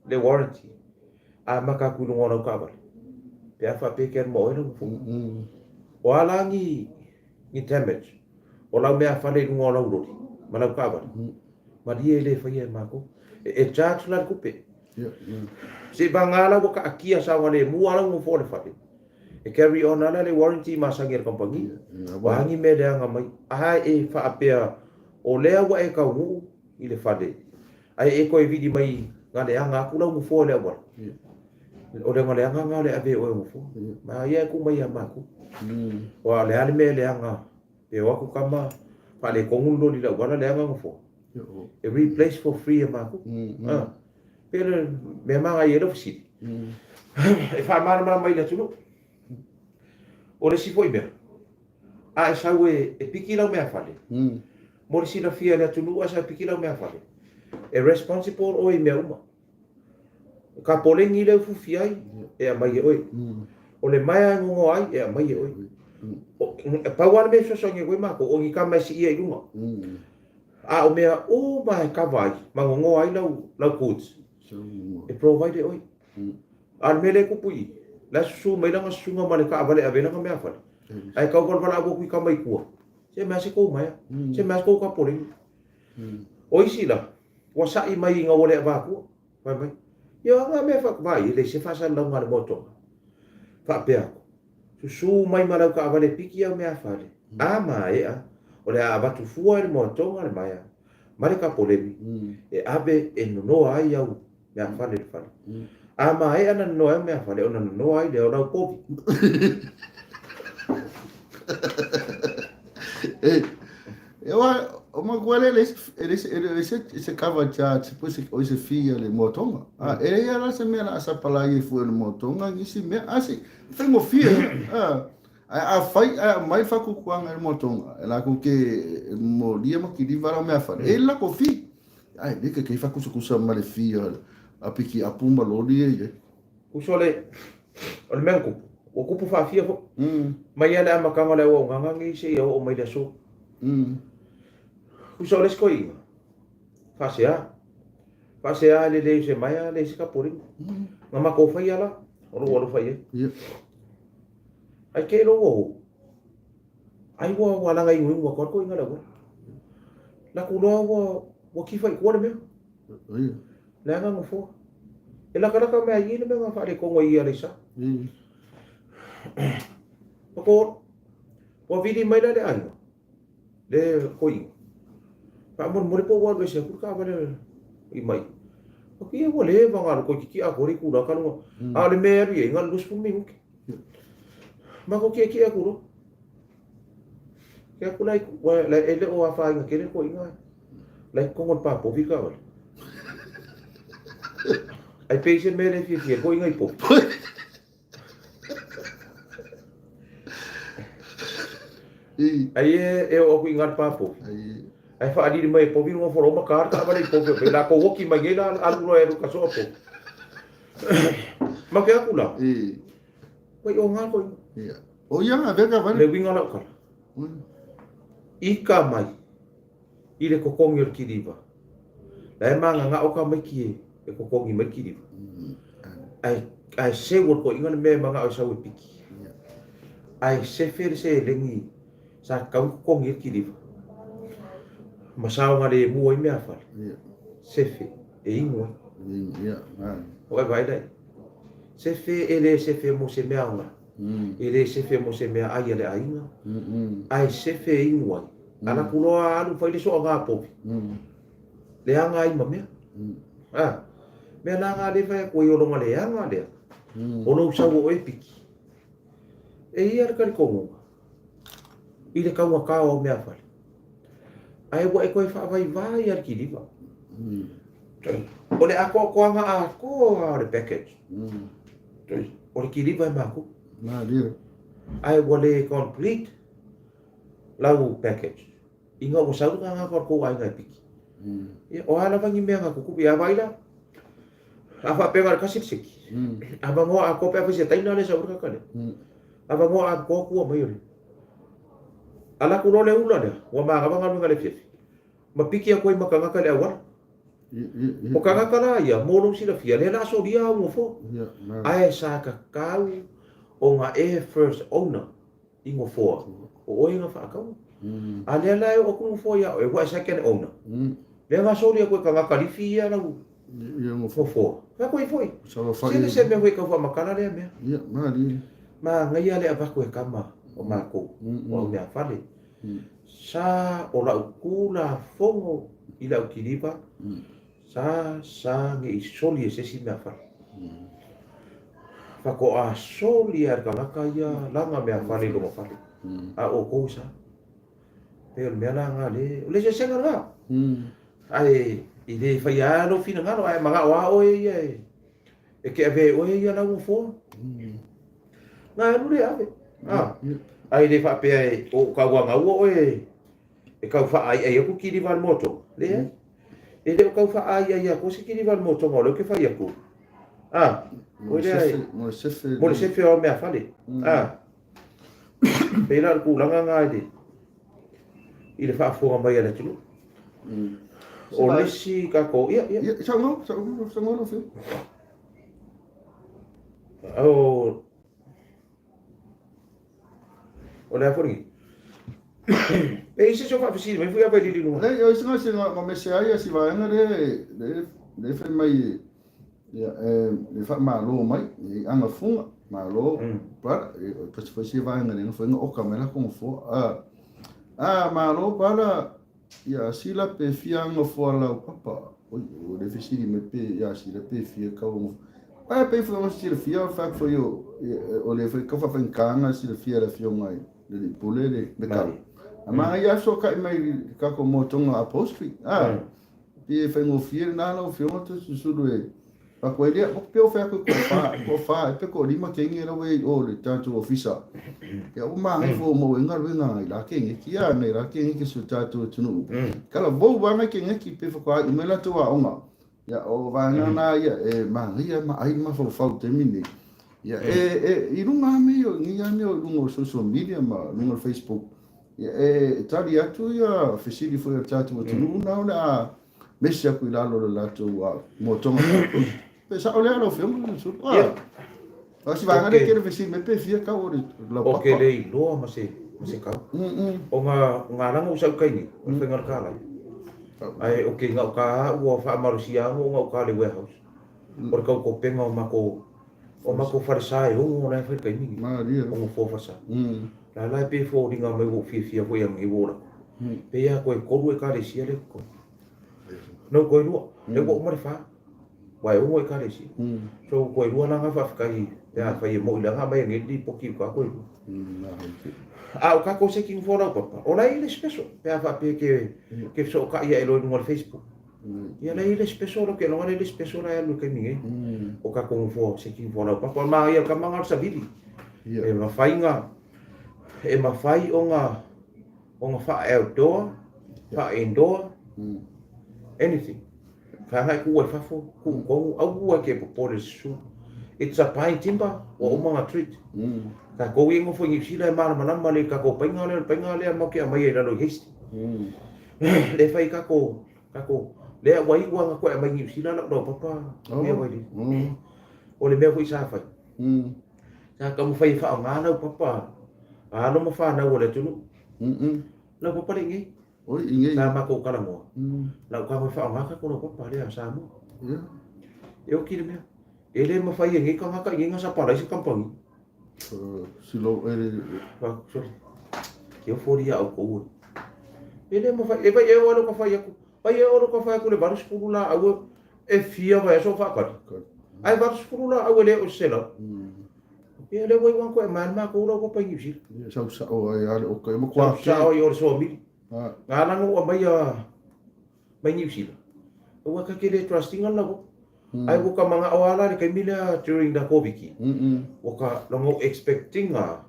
[SPEAKER 2] le warranty amata atu i luga o lau taavale pe a faapea e te alu ma oe lau nofoa. O a la ni ni damage o lau meafale i luga o lau loli ma lau taavale, malie e le faia e matou. E charge la le tupe. Seivaga la ua taatia saogalemu lava lau nofoa o le fale, e carry on lava le warranty masani a le kamupani. O a ni mea leaga mai, a e faapea o lea ua e taunuu i le fale, ae e toe vili mai na leaga atu lau nofoa i le auala. O le leaga lena o le ave e oe o nofoa. Ma ia e tuu mai ia matou. Aua o le a le mea e leaga, pe o atu tama faaletonu le loli i le auala leaga nofoa. E replace for free e matou. Pei o le mea manaia ai lau fesili. E faamalamalama i le atunuu. O le isi foi mea, a e sau e piki lau meafale, mo le silafia e le atunuu a e sau e piki lau meafale, e responsible oe i mea uma. O ka poleni lea e ufiufi ai, e aumai e oe. O le maea e gogoa ai, e aumai e oe. E pau lava le mea e fesoasoani atu ai matou, o ni tama e siia i luga. A o mea uma e kava ai ma gogoa ai lau goods, e provide e oe. A o le mea lea e tupu i i, la e susu mai lana susuga ma le taavale e ave ai lana meafale, ae tau valavalaaua atu i tama i tua, se mea se tou maea, se mea se tou tapoleni. O isi la, ua sa'i mai ina ua le avatua, fai mai, ia o a mea faavae, e leai se faasalalauga a le moetoga. Faapea atu, susu mai ma lau taavale e piki au meafale, a maea, o le a avatu fua e le moetoga le maea ma le tapoleni e ave e nonoa ai au meafale i le fale. A maea ona nonoa ai au meafale, ona nonoa ai lea o lau povi.
[SPEAKER 1] E aua, o matua le e le se cover charge po o se fee a le motoga. A e ia la se mea la sapalai ai fua le motoga nisi mea a se faigofie. A ae afai ae aumai le faakukuaga i le motoga e latou te molia ma kiliva lau meafale e i ai le latou fee. Ae le kaikai faakusakusa ma le fee a piki apu ma loli e i ai.
[SPEAKER 2] Uso o le o le mea na tupu, ua tupu faafia foi. Mai lava le amataga o le auaunaga lenei seia oo mai le aso. Uso o le isi toeaina, faasea. Faasea e le leai o se maea, leai se tapuaiga. Na matou faia la, o lou alofa i ai. Ai ke lo ua o. Ai ua ua laga inuinu atu ai le toeaina i le auala. La ku loa ua ua kifa i tua le mea. Leaga nofoa. E latalata mai ai i le mea na faaletonu ai i Aleisa. Ua ua vili mai la le aiga, le toeaina. Faamolemole po ua alu ese atu le taavale i mai. Atu ia ua leva ona alu toeitiiti atoa le itula talu ona. A o le mea e alu i ai, na o le 20 minute. Matou tietie atu loa. Ke atu la e le o afaina tele le toeaina. La i totonu o le papovi le taavale. Ai pei se mea le fiafia toeaina i povi. Ai e oo atu i ina le papovi. Ae faalili mai e povi le nofoa ma ta le taavale i povi e latou oki mai nei la alu loa e alu kasoa povi. Ma ke atu la. Ua i oga koe.
[SPEAKER 1] Ia. O ia nga veka vale.
[SPEAKER 2] Le uiga o lau tala. Ika mai i le totogi o le kiliva. La e magagao tamaiti e totogi mai le kiliva. Ae ae seu o le toeaina le mea e magao e sau e piki. Ae sefe le seleni sa tatau ona totogi ai le kiliva. Ma saogalemu ai meafale. Sefe e inu ai. O e vaai la i ai. Sefe e le sefe mo se mea aoga. E le sefe mo se mea ai a le aiga. Ae sefe e inu ai. Ala atu loa alu fai le soaga povi. Leaga ai ma mea. A, mea la nga le fai atu ai o lona leaga lea. O lou sau o oe piki. E ia le talitonuga i le taugata o au meafale. Ae ua e toe faavaivai lava le kiliva. O le atoatoaga atoa lava o le package. O le kiliva e matou.
[SPEAKER 1] Malie.
[SPEAKER 2] Ae ua le complete lau package ina ua sau le tagata o le tou aiga e piki. Ia, o a lava ni mea na tutupu, ia vaai la, a faapea na o le tasi le seki, avanoa atoa pe afai se taina lea e sau ai le tagata lea, avanoa atoa tua mai o le. Ala atu loa le ula lea, ua manava galuega i le afiafi, ma piki atu ai ma tagata i le auala. O tagata la ia, mo lou silafia, lea o le a solia au nofoa. Ae sa tatau ona e first owner i nofoa, o oe na faataua. A lea la e oo atu nofoa ia oe, ua e second owner. Lea na soli atu e tagata lifi ia lau nofoa. Fai atu ai foi. Sele se mea foi e tau faamatala lea mea. Manaia le avatu e tama o matou, o au meafale. Sa o lau Tulafono i le aukiliva, sa sa ne i soli e se isi meafale. Faatoa soli lava e le tagata ia lana meafale i lona fale, a o outou e sa. Pei o le mea la lena le, o le eseesega lena. Ae i le faia lava lou finagalo, ae manao lava oe ia e te avea e oe ia lau nofoa. Na alu le ave. Ae le faapea e o ou tauagaua oe e tau faaaiai atu kiliva o le motoga. Leai. E le o tau faaaiai atua se kiliva o le motoga o lea ou te fai atu. A, o lea e,
[SPEAKER 1] Mo le sefe.
[SPEAKER 2] Mo le sefe o au meafale. A, pei la o le tulaga lena i le, i le faafofoga mai a le atunuu. O le isi tatou, ia, ia.
[SPEAKER 1] Ia, saunoa, saunoa, saunoa lau Afioga.
[SPEAKER 2] O, o le a foi lenei? E i ai se isi o faafesili mai foi a Vailili luga?
[SPEAKER 1] Leai, o isi se ma mese ai si vaega lea le le fai mai ia e le faamalo mai i anga funga malo brother e kasi foi si vaega le foi nga oka mai la kongo fo a a malo brother ia sila pe fia anga fo lau papa oi o le fesili mai pe ia sila pe fia kau Ae pei foi ona silafia fai atu foi o le foi kau faafaigatanga silafia e le afioga i le alii pule le Mekau. A manaia lava fesootai mai i le tatou motoga upholstery. A, pei e faigofie lena lau afioga toe susulu e avatu ai lea. Pei o fai atu e toafa, toafa ea pe toalima teine la ua i ai i o i le tatou ofisa. Ia ua manaia foi ua maua ai galuega a nai la keneki, a nai la keneki si o tatou atunuu. Talavou lava nai keneki pe faatoa iu mai latou aoga. Ia, o vaega na ia e manaia ma ai mafaufau i taimi nei. Ia, e, e, i luga lava mea ia, nei lava mea o luga o social media ma luga o le Facebook. Ia, e tali atu ia fesili foi a le tatou atunuu na o le a mesi atu i lalo o le latou motoga. Pe sao lea lau Afioga?
[SPEAKER 2] Ia.
[SPEAKER 1] A si vaega lea e tele fesili mai pe fia tau o le laupapa.
[SPEAKER 2] Ou te le iloa ma se ma se tau. O ga laga ou sau tai nei, o le faiga o le kalai. Ae ok gauta lava ua faamalosia lava ona gauta le warehouse. O le tau kopega o matou o matou falesa e 6 la e fai i le taimi lenei.
[SPEAKER 1] Malie.
[SPEAKER 2] O nofoa falesa. La la e pei e foliga mai ua ou fiafia foi ananei ua ou alu atu. Pei lava toe 3 ekalesia lea e totoe. No toe lua, lea ua uma le fa. Ua e 6 ekalesia. So toe lua la na faafetai pe afai e moi leaga aumai anei le lipoti i uta toe lua. A o tatou seking for laupapa, o la e i le special pe a faapea e te fesootai ae loa i luga o le Facebook. Ia la e i le special, ou te iloa la e i le special la e alu i le taimi nei. O tatou nofoa seking for laupapa. O le manaia o le tama na o le savili. E mafai ona e mafai ona ona faa-outdoor, faa-indoor, anything. Feagai tuu ai fafo, tuu tonu, aua e te popole i le susu. It's a pine timber, ua uma ona treat. Tatou ia e nofo i Niu Sila e malamalama lelei i le tatou paiga lea, o le paiga lea matou te aumaia i lalo i Hasty. Lea e fai ai tatou, tatou, lea ua iu lava ona toe aumai i Niu Sila lau laupapa mea vailili. O le mea foi sa fai, sa taumafai e faaaoga laupapa a alo ma fanau a le atunuu. Laupapa le i nei.
[SPEAKER 1] Oi, i nei.
[SPEAKER 2] Sa matou talanoa, lau tago e faaaoga tatou laupapa lea a Samoa. E oti le mea. E le mafai e nei tagata i nei na sapalai se kamupani.
[SPEAKER 1] Silo, e...
[SPEAKER 2] Sorry. Ke ofo lia au kou. E le mafai, e vai e o alo ka fai aku. Vai e o alo ka fai aku le 80 la au e fia vai aso whaakari. Ai 80 la au e le o se lau. Ia le wai wan koe man ma kou lau papa i New Zealand.
[SPEAKER 1] Ia sau sao ai ale o kai ma kua.
[SPEAKER 2] Sau sao ai o le soa mili. Ngā langa ua mai a mai New Zealand. Ua ka ke le trusting ala ua. Ai ua ka manga o ala le kaimi lea during the COVID. Ua ka longo expecting a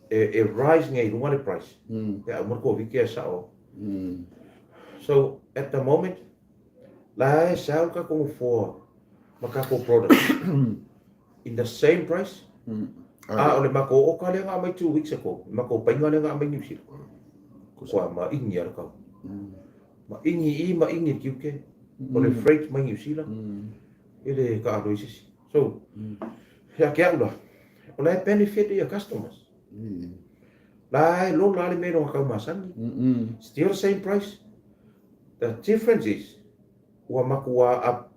[SPEAKER 2] e rise ngai lunga le price. Pe a uma le COVID ke sao. So at the moment la e sell ka kongo for ma kako product. In the same price. A o le makou oka lea na aumai 2 weeks ago, le makou paiga lea na aumai Niu Sila. Kua maʻigi a le kau. Maʻigi i maʻigi le tiute o le freight mai Niu Sila e le kaalo i se isi. So, ia te au la, o la e benefit ia customers. La e lola le mea i lona tau masani. Still the same price. The difference is, ua makuā up,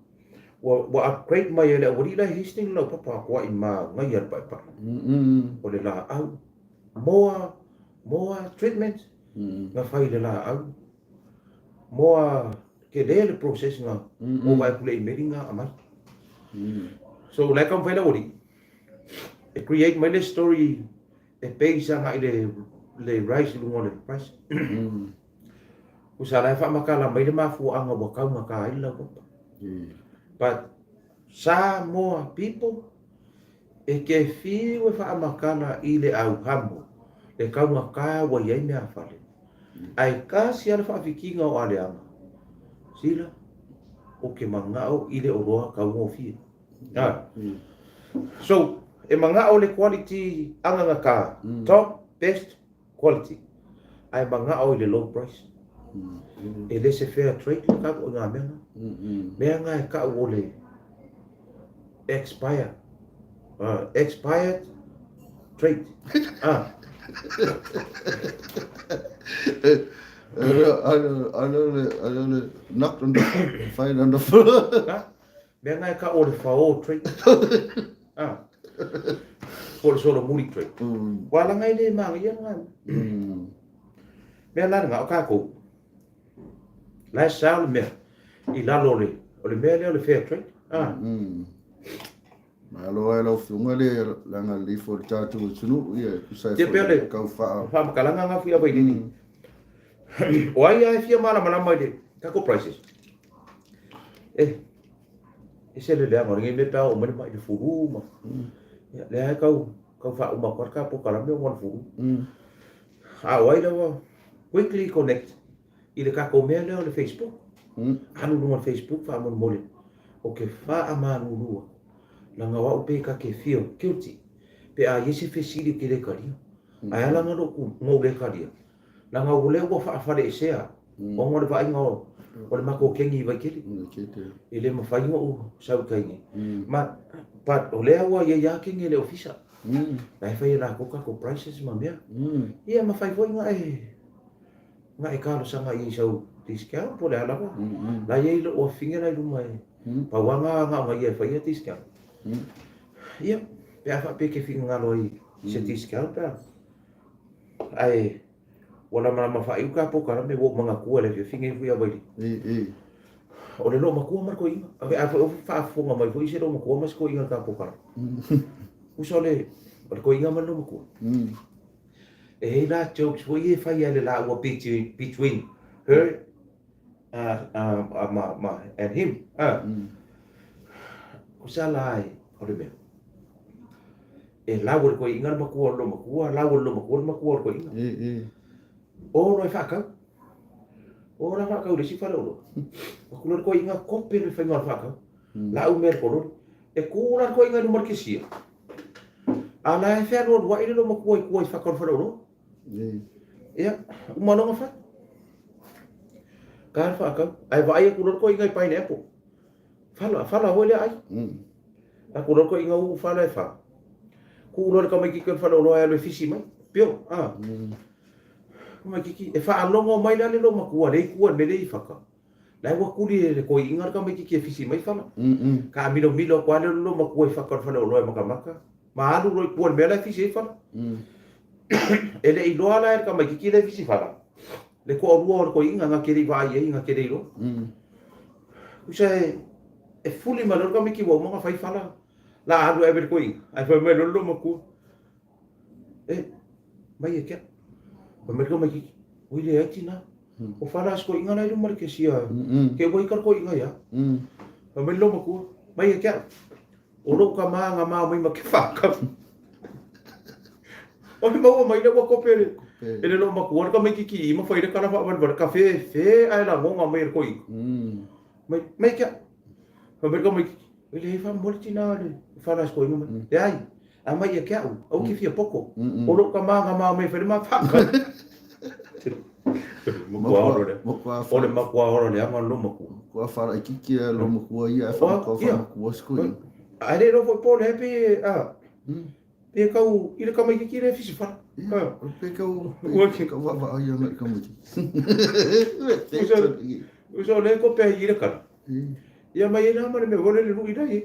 [SPEAKER 2] ua, ua upgrade mai e le aualii la e Hastings le laupapa a koaʻi magaia le paepae. O le laau, moa, moa treatment na fai i le laau, moa tele le process na ova atu le imeli na aumai. So o la e taumafai le aualii e create mai le story e base agai le le rise i luga o le price. Usa la e faamatala mai le mafuaaga ua taugata ai le laupapa. But Samoa people e te fiu e faamatala i le auhamo le taugata ua i ai meafale. Ae tasi lava le faafikiga o Aleaga, sila, ou te manao i le oloa taugofie. So, e manao le quality agagata, top best quality, ae manao i le low price. E le se fair trade le tau o ngā mea ngā. Mea ngā e kau o le expire. Expired trade.
[SPEAKER 1] I know le knocked on the find on the floor.
[SPEAKER 2] Mea ngā e kau o le whao trade. Po le solomuli trade. Ua langa i le mānga ia ngā. Mea la ngā o kākou. La e sao le mea i lalo o le, o le mea lea o le fair trade.
[SPEAKER 1] Malo ai lau Afioga le leaga lelei foi le tatou atunuu ia e tusa ai foi le tau
[SPEAKER 2] faa faamatalaga nga fia vailili. O ai lava e fia malamalama i le tatou prices. E ese le leaga o lenei mea pe a oo mai le mai le fulu ma ia lea e tau tau faauma atu ai le ta polokalame ona o le fulu. A o ai lava quickly connect i le tatou mea lea o le Facebook. Alu i luga o le Facebook faamolemole ou te faamalulu atu leaga o au pei ta te feel guilty pe a i ai se fesili ou te le talia. Ae ala ona ou le talia leaga o lea ua faafaleesea ona o le vaaiga o le matou kegi i Vaitele. E le mafai ona ou sau i tai nei. Ma But o lea ua iai a kenge i le ofisa. La e fai e lakou tatou prices ma mea. Ia ma fai foi nga e nga e talosaga i sau discount po o le a lava. La e iai lou afafine la i luma e pau a nga na o ia e faia discount. Ia pe a faapea e te finagalo ai i se discount pe a. Ae Ua lamalama faaiu ka polokalame ua ou manatua i le afiafi nei foi Availii. O le loomatua ma le toeaina. A foi o faafofoga mai foi se loomatua ma se toeaina i le ta polokalame. Tusa o le o le toeaina ma le loomatua. E i ai la jokes foi ia e fai e le laua between her ma ma and him. Tusa la o le mea. E lau e le toeaina le matua o le loomatua, lau e le loomatua le matua o le toeaina. O loa e faatau. O la faatau i le isi faleoloa. Atu loa le toeaina kope le faiga o le faatau. Lau mea i le kololi. E tu la le toeaina i luma o le kesia. A o la e fealualuai le loomatua i tua i fata o le faleoloa. Ia, uma loa ona fai. Ka le faatau. Ae vaai atu loa le toeaina i pineapple. Fala, fala foi lea ai. Aku loa toeaina uu fala e fa. Kuu loa le tamaititi o le faleoloa e alu e fisi mai. Pio, a. Tamaititi, e faalogo mai la le loomatua lea i tua i le mea lea i fata. La ua tuli e le toeaina le tamaititi e fisi mai fala. Taamilomilo atu lava lea o le loomatua i fata o le faleoloa e matamata. Ma alu loa i tua i le mea la e fisi ai fala. E le i iloa la e le tamaititi lea e fisi fala le toalua o le toeaina na te le i vaai i ai, na te le iloa. Tusa e, e fuli mai loa le tamaiti ua uma ona fai fala, la alu e ave i le toeaina, ae fai mai loa le loomatua, E, mai e ke au. Fai mai le tamaititi, Oi leai tina, o fala a si toeaina la i luma o le kesia, ke ua ika le toeaina ia. Fai mai le loomatua, Mai e ke au. O lou tama na mao mai ma ke whakau. O le maua mai le ua kope le, e le loomatua le tamaititi i ma fai le kala whaavalevale, ka fe, fe ae lagoga mai e le toeaina. Mai, mai ke au. Fai mai le tamaititi, Oi leai faamolemole tina le fala a si toeaina mai. Leai, aumai ia ke au, aua ke fia poko. O lou tama na mao mai e fai le ma whakau. O le matua ora leaga le loomatua.
[SPEAKER 1] Matua faalaitiiti e loomatua ia ae faamatua faamatua si toeaina.
[SPEAKER 2] Ae le iloa foi po o le a pe a pe tau i le tamaititi lea e fisi fala.
[SPEAKER 1] Ia, pe tau pe tau vaavaai agai i le tamaititi.
[SPEAKER 2] Uso o lea e kope ai i le kala. Ia mai ai la ma le mea foi lele lui la i ai.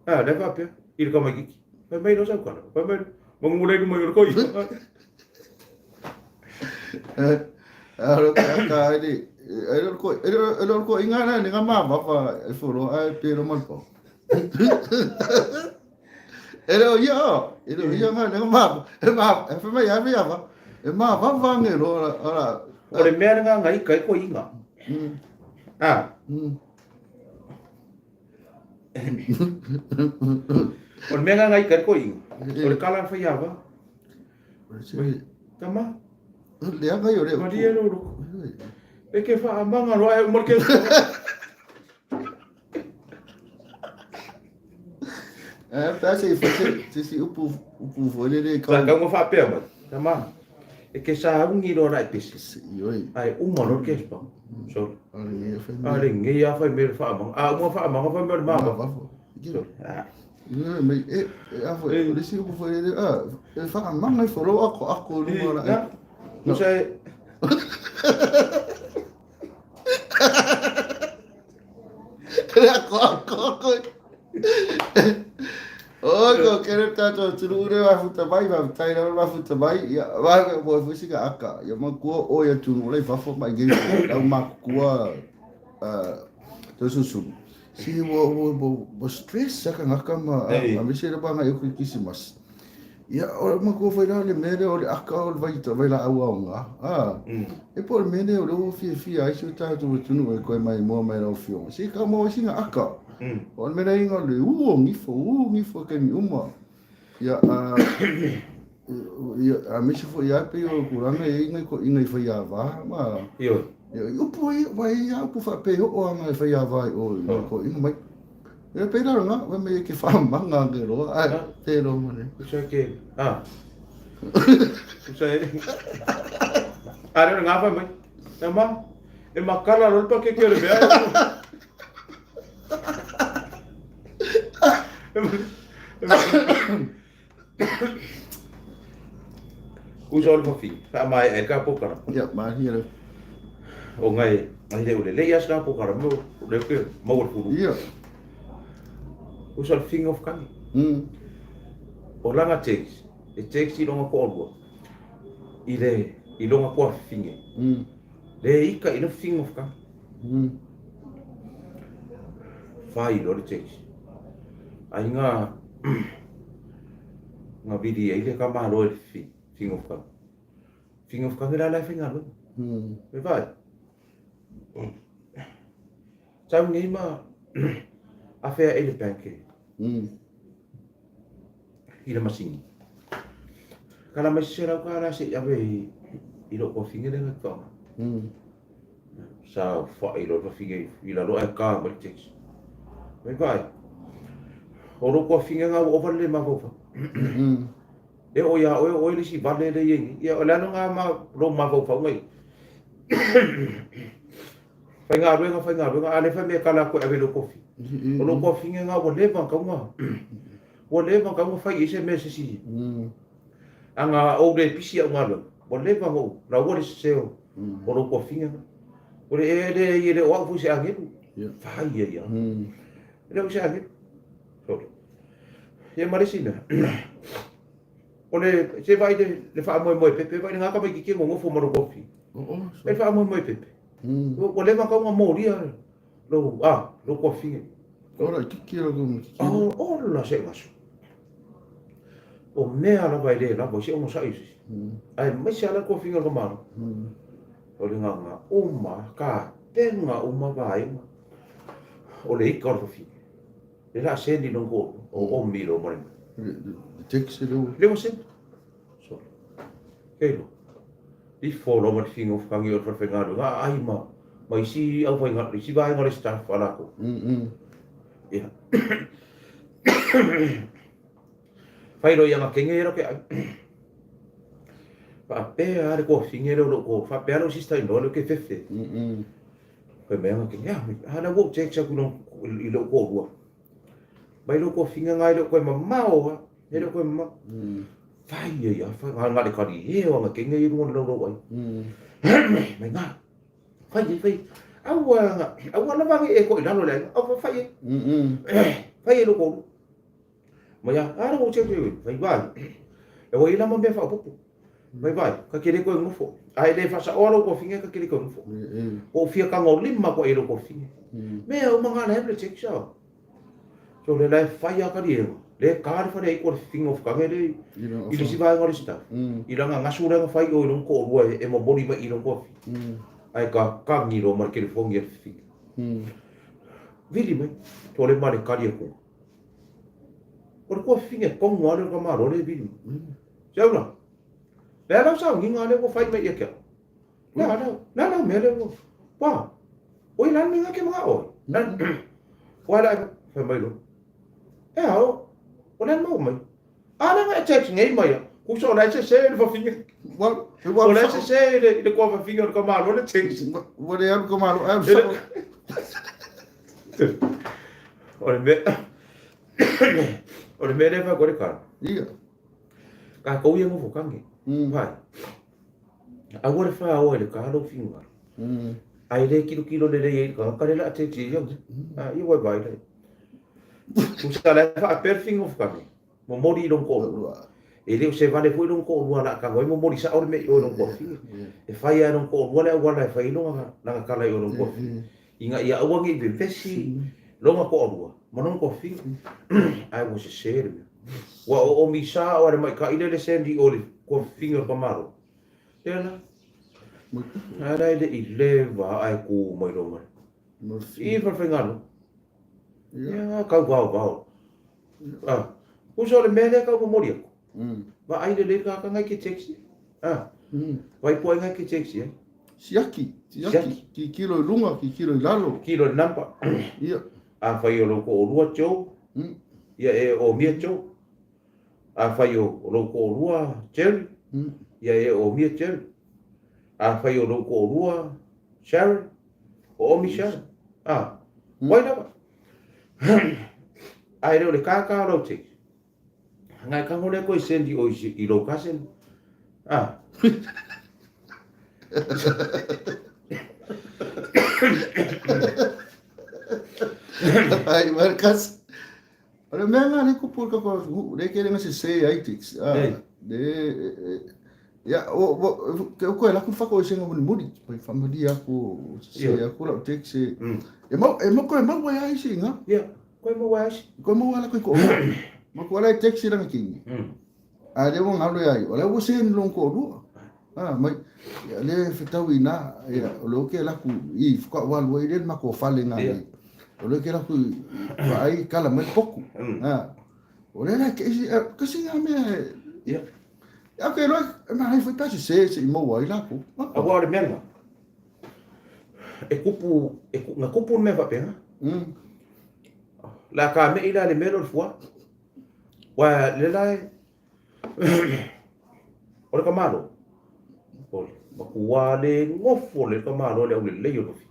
[SPEAKER 2] A, lea faapea i le tamaititi. Fai mai loa sau kala. Fai mai loa, ma gugulai luma i o le toeaina.
[SPEAKER 1] Alo ka ka ai ai lo ko ai lo ko inga na ni ma va va e foro ai pe lo mal po. E lo ia e lo ia nga ni ma e ma e fa mai ai va e ma va va nge lo ora.
[SPEAKER 2] O le mea lena ngai kai ko inga. Ah. O le mea lena ngai kai ko inga. O le kala fai ava. Tama.
[SPEAKER 1] Leaga i o le
[SPEAKER 2] Malie lo loko. E ke whaamanga roa e umar ke.
[SPEAKER 1] Eh, pea se se se si upu upu foi le le
[SPEAKER 2] kau. Kau ma whaapea mai. Tama. E ke saungi roa rai pesi.
[SPEAKER 1] Ioi.
[SPEAKER 2] Ai uma lo ke spa. So. Ale ngi a fai me whaamanga. A uma whaamanga fai me mama. So.
[SPEAKER 1] Ah. Mai e e a foi o le si upu foi le a e whaamanga i foro ako ako lunga ra.
[SPEAKER 2] Na. Usa e
[SPEAKER 1] Ako ako ako. Oi ko kere tātou turu ure mafuta mai, mafutai rawa mafuta mai, ia, wā mo e fusi ka aka, ia makua o ia tunu ora i fafo mai ngei, lau makukua tau susunu. Si ua ua ua stress aka ngaka ma a me se ba ngai o Kisimas. Ia o ma ko fai la le mele o le aka o le vai vai la au aoga. A e po le mele o le o fia fia ai se tātou tunu e koe mai mua mai lau fionga. Si ka mo singa aka. O le mele inga le u o ngifo u ngifo ke mi uma. Ia a ia a me se fo ia pe o kuranga e inga ko inga i fai a va ma.
[SPEAKER 2] Io.
[SPEAKER 1] Ia upu ai vai ia upu fa pe o anga i fai a vai o ko inga mai. Ia pera nga wa me ke wha manga ke roa ai te ro mane.
[SPEAKER 2] Usa ke a. Usa e. Are nga fa mai. Tama. E makala lo pa ke ke le mea. Uso o le fafine, faamaea ai le ka polokalame.
[SPEAKER 1] Ia, malie le.
[SPEAKER 2] O ngai, ai le ule lei as ka polokalame o le ke maua le fulu.
[SPEAKER 1] Ia.
[SPEAKER 2] Uso le figa o fukani. O langa text, e text i longa koalua. I le i longa koa fine. Le ika i le figa o fukani. Fai lo le text. Ai nga nga vili ai le ka malo e figa o fukani. Figa o fukani la la e faigaluega. E vai. Tau nei ma afea e le bank e. I le masini. Kala mai se rau ka la se i ave i lou wafine le ngai whaanga. Sa wha i lou wafine i lalo ai ka mai text. Mai vai. O lou wafine ngā o vale ma wauwha. E o ia oe oe le si vale le iei. Ia o le ano ngā ma lou ma wauwha ngai. Faigaluega, faigaluega, a le fai mea kala koe ave lou kofi. O lou kofi nga ua leva na kauga. Ua leva na kauga fai ai se mea se si. Anga ou le pisi au galuega. Ua leva na ou laua le sese o o lou kofi nga. O le e le e le o au foi se agelu. Fai ia ia. E le o se agelu. Sorry. Ia ma le isi mea. O le se vai le le faamoemoe pepe vai le ngaka mai kiki ngongofo ma lou kofi. E le faamoemoe pepe. Ua leva kau nga molia lou a lou kofi.
[SPEAKER 1] Ora kiki la ko kiki.
[SPEAKER 2] Oh, ola se gaso. O mea lava e le lava se ono sai. Ai mai se ala kofi nga malo. O le nga nga uma ka tenga uma vai. O le ika o le kofi. Le la sendi long ko o o milo mo le.
[SPEAKER 1] Text le.
[SPEAKER 2] Le o sendi. So. Keilo. I follow ma te whinga o whakangi o te whare ai ma ma isi au whainga isi vaenga o le staff a lākou. Ia. Whai roi anga kenge era ke ai. Whaapea le koa whinga leo lo ko whaapea lo sister in law leo ke fefe. Whai mai anga kenge a la wo text aku long i lo ko rua. Mai lo ko whinga ngai lo koe mamao a. E leo koe mamao. Whai ia ia, whai ngā ngā le kari e o anga kenge i runga rau rau ai. Mai ngā. Whai e, whai. Aua, aua lava nge e ko i lalo le ai. Aua, whai e. Whai e lo koru. Mai a, ara o te te, whai vai. E o i lama mea whaopopo. Vai vai, ka kere koe ngofo. Ai le whasa o aro ko finge ka kere koe ngofo. O fia ka ngau lima ko e lo ko finge. Mea o manga le le check sao. So le lai whai a kari e le ka le whare ai ko le finga o whakange le i le siva ai ngare sita. I ranga ngasu ranga whai o i rong ko rua e mo mori mai i rong ko fi. Ai ka kangi ro mar kere whangi e finga. Vili mai, to le mare kari e ko. O le kua finga kongo ale o ka maro le vili. Se au la. Le ala sa nginga le ua fai mai ia kia. Le ala, le ala mea le ua. Pa, o i lan minga ke mga oi. Lan, o ala, fai mai lo. E ao, o lan mau mai. A le nga e text ngei mai a. Kusa o lai se se le fafinga. O lai se se le le kua fafinga o le kamalo le text.
[SPEAKER 1] Ua le alu kamalo, alu sa.
[SPEAKER 2] O le mea, o le mea le whai kore kara.
[SPEAKER 1] Ia.
[SPEAKER 2] Kākou ia ngofo kange. Vai. Aua le whaoa i le kā lou whingaro. Ai le kilo kilo le lei ka ka le la te ti ia. A ia wai vai le. Usa le wha per whingo whakame. Mo mori i long ko. E le o se vale foi long ko lua la ka ngoi mo mori sa ore me i o long ko whinga. E whai a long ko lua le au ala e whai longa langa kala i o long ko whinga. Inga ia aua ngi vevesi longa ko alua. Ma long ko whinga. Ai wo se se le mea. Ua o o misa o ale mai ka ile le sendi o le kua whinga o ka maro. Lea la. Ara ele i le wa ai ku mai lo mai. I whawhai Ia kau vao vao. Ah, uso le mea lea kau momori aku. Va ai le le ka ka ngai ke taxi. Ah. Vai po ai ngai ke taxi ai.
[SPEAKER 1] Siaki, siaki, ki kilo i lunga, ki kilo i lalo.
[SPEAKER 2] Kilo i namba.
[SPEAKER 1] Ia.
[SPEAKER 2] A whai o lou ko o rua Joe. Ia e o mia Joe. A whai o lou ko o rua Jerry. Ia e o mia Jerry. A whai o lou ko o rua Sharon. O o mi Sharon. Ah. Wai lava. Ae le o le kākā o lau text. Ngai ka ngole koe sendi o i lou cousin. Ah.
[SPEAKER 1] Ai, Marcus. O le mea ngā le kupu ka ko le ke lenga se se ai text. Ah, le ya o ke ko la ku fa ko se ngoni muli pai familia ko se aku la text. E mau ko e mau ai se nga.
[SPEAKER 2] Ya. Koe mau ai se.
[SPEAKER 1] Koe mau ala koe ko. Ma ko ala text langa kingi. A le ua galo ia ai, o la ua seni lona toalua. A mai, ia le fetau i na, ia, o le oke laku i whakaalu ai le mako fale ngā nei. O le oke laku i vaai kala mai poku. A, o le la ke isi, kasi ngā mea e,
[SPEAKER 2] Ia.
[SPEAKER 1] Ia, ke loa, e ma hai whai pasi se, se i maua ai lako.
[SPEAKER 2] A ua o le mea nga. E kupu, e ku, nga kupu le mea whapenga. La ka me ila le mea lo le fua. Ua le la e, o le kamalo, o le makua le gofo le kamalo le au lelei o lofi.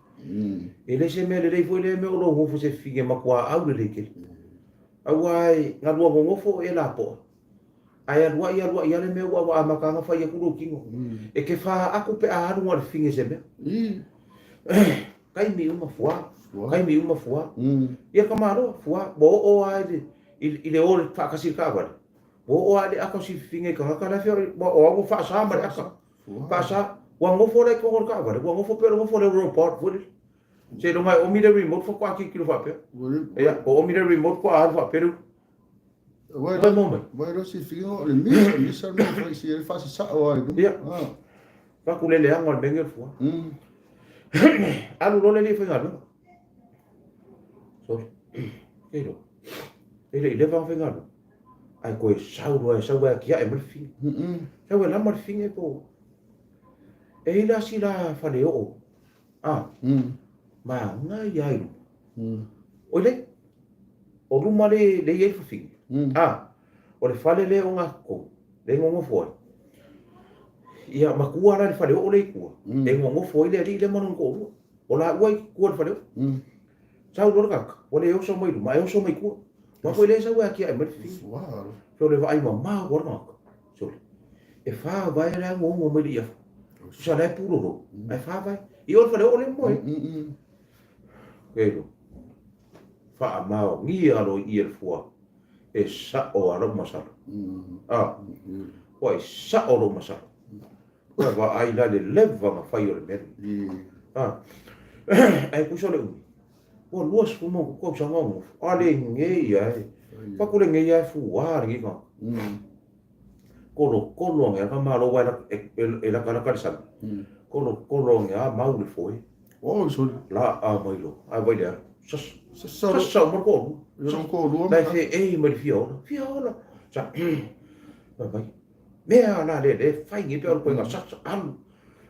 [SPEAKER 2] E le se mea lelei foi lea mea o lou gofo se fige makua au lelei tele. Aua e galua gogofo e lapoa. Ae aluai aluai a le mea ua ua amata ana fai atu lou tino. E te wha aku pe a alu le fige se mea. Taimi uma fua, taimi uma fua. Ia kamalo fua, ua oo a i le i le o faakasi i le taavale, ua oo lava i le aka o si fifine i tagata la e feoai, ua o au ua faasa ma le aka, faasa, ua nofo la i totonu o le taavale, ua nofo pei o le nofo o le robot foi lele. Seiloga e omi le remote faatoa tilotilo faapea. Ia, po omi le remote faatoa alu faapea le ulu. Ua maua mai.
[SPEAKER 1] Vai lo si fifine o le misa, misa le mea fai si e faasasao ai.
[SPEAKER 2] Ia. Fakuleleaga o le mea lenei o le fua. Alu loa le alii e faigaluega. Sorry. Ke iloa. E le i leva ona faigaluega. Ae toe sau loa e sau e atiae mai le fine. Sau e lama le fine po. E i la si la faleoo. Ah. Magai ai luma. Oi le. O luma le le i ai fafine. Ah. O le fale le o ngā kou. Le ngongofo ai. Ia matua la le faleoo le i tua. E ngongofo ai le alii le ma lona toalua. O laua i tua i le faleoo. Sau loa le tagata, ua le oso mai luma, ae oso mai tua. Aua foi lea e sau e atiae mai le fifine. So o le vaai mamao a le tagata, sole, e fa vae le agoago mai le iafu. Tusa la e pulolo, ae fa vae. I o le faleoo lea moe. Ke lo. Faamaonia loa i i e le fua, e sa'o a lou masalo. A, ua e sa'o lou masalo. Ua vaai la le leva na fai o le mea lenei. A, ae tusa o le umi, ua 28 tausaga o nofo, a lenei ia e, fatu lenei ia e fua lenei tagata. Kolokolo ane a ka malo wa e lakalaka le sami. Kolokolo ane a mau le foe.
[SPEAKER 1] Oh, sorry.
[SPEAKER 2] La a mai lo. Ai vai le sasa.
[SPEAKER 1] Sasa.
[SPEAKER 2] Sasa o marko.
[SPEAKER 1] Sasa ko lua.
[SPEAKER 2] Lai fe e mai fia ola. Fia ola. Sa. Mai. Mea la le le fai ngi pe o koe nga sasa alu.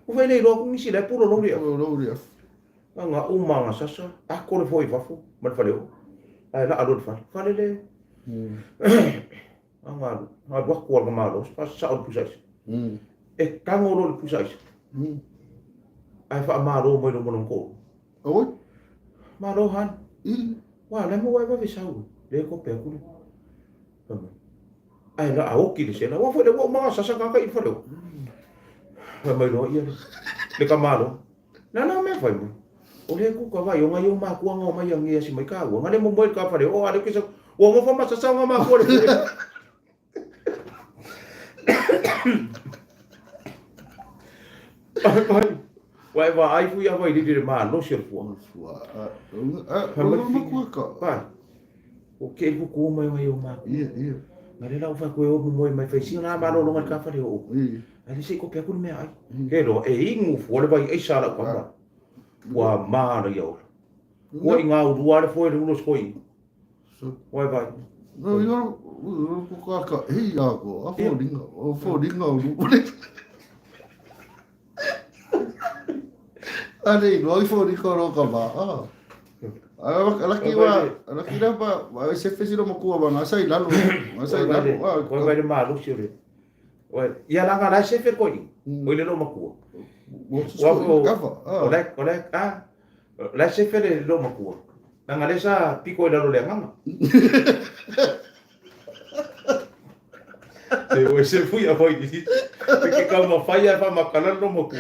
[SPEAKER 2] Ua fai le iloa ku nisi le pulo lou lia.
[SPEAKER 1] Pulo lou lia.
[SPEAKER 2] Nga uma nga sasa, ako le foi fafo ma le fale o. Ae la alu le fale. Fale le. Nga alu, nga alu aku al malo, pa sa o le pusa isa. E tango lo le pusa isa. Ae wha malo mai lo mono ko.
[SPEAKER 1] Oi.
[SPEAKER 2] Malo han. Wa le mo wa wa sau. Le ko pe aku le. Ae la a oki le sela. Ua foi le ua uma sasa kaka i fale. Fai mai loa ia le, le kamalo. Na na mea fai mai. O le ku ka vai o ngai o makua ngao mai angi asi mai ka ua. Ngale mo mai ka fale o ale kisa. Ua ngofa ma sasa nga makua le fale. Ai pai. Wa e vaai fui a vai lili le malosi o le fua.
[SPEAKER 1] Fua. A, o makua ka.
[SPEAKER 2] Pai. O ke ku ku mai mai o makua.
[SPEAKER 1] Ia, ia.
[SPEAKER 2] Ngare la ufa koe o moe mai fai singa na malo longa ka fale o. Ai le se ko pe ku mea ai. Ke lo e ingu fua le vai ai sala ka ma. Ua mana ia ola. Ua i ngā urua le foe le ulo skoi. Wai vai.
[SPEAKER 1] No, ia, ko ka ka hei a ko, a fo ringa, o fo ringa o lu. Are, no i fo ringa ro ka ma. Ah. A laki wa, laki la pa, wa se fesi lo makua wa ngasa i lalo, ngasa i lalo.
[SPEAKER 2] Wai vai le malu si ore. Wai, ia la ngā lai se fe koi. Oi le lo makua.
[SPEAKER 1] Wa o,
[SPEAKER 2] o le, o le, ah, lai se fe le lo makua. Leaga lea sa piko i lalo o le agaga. E ua ese fui a foi i ke taumafai ae faamatala le lomatua.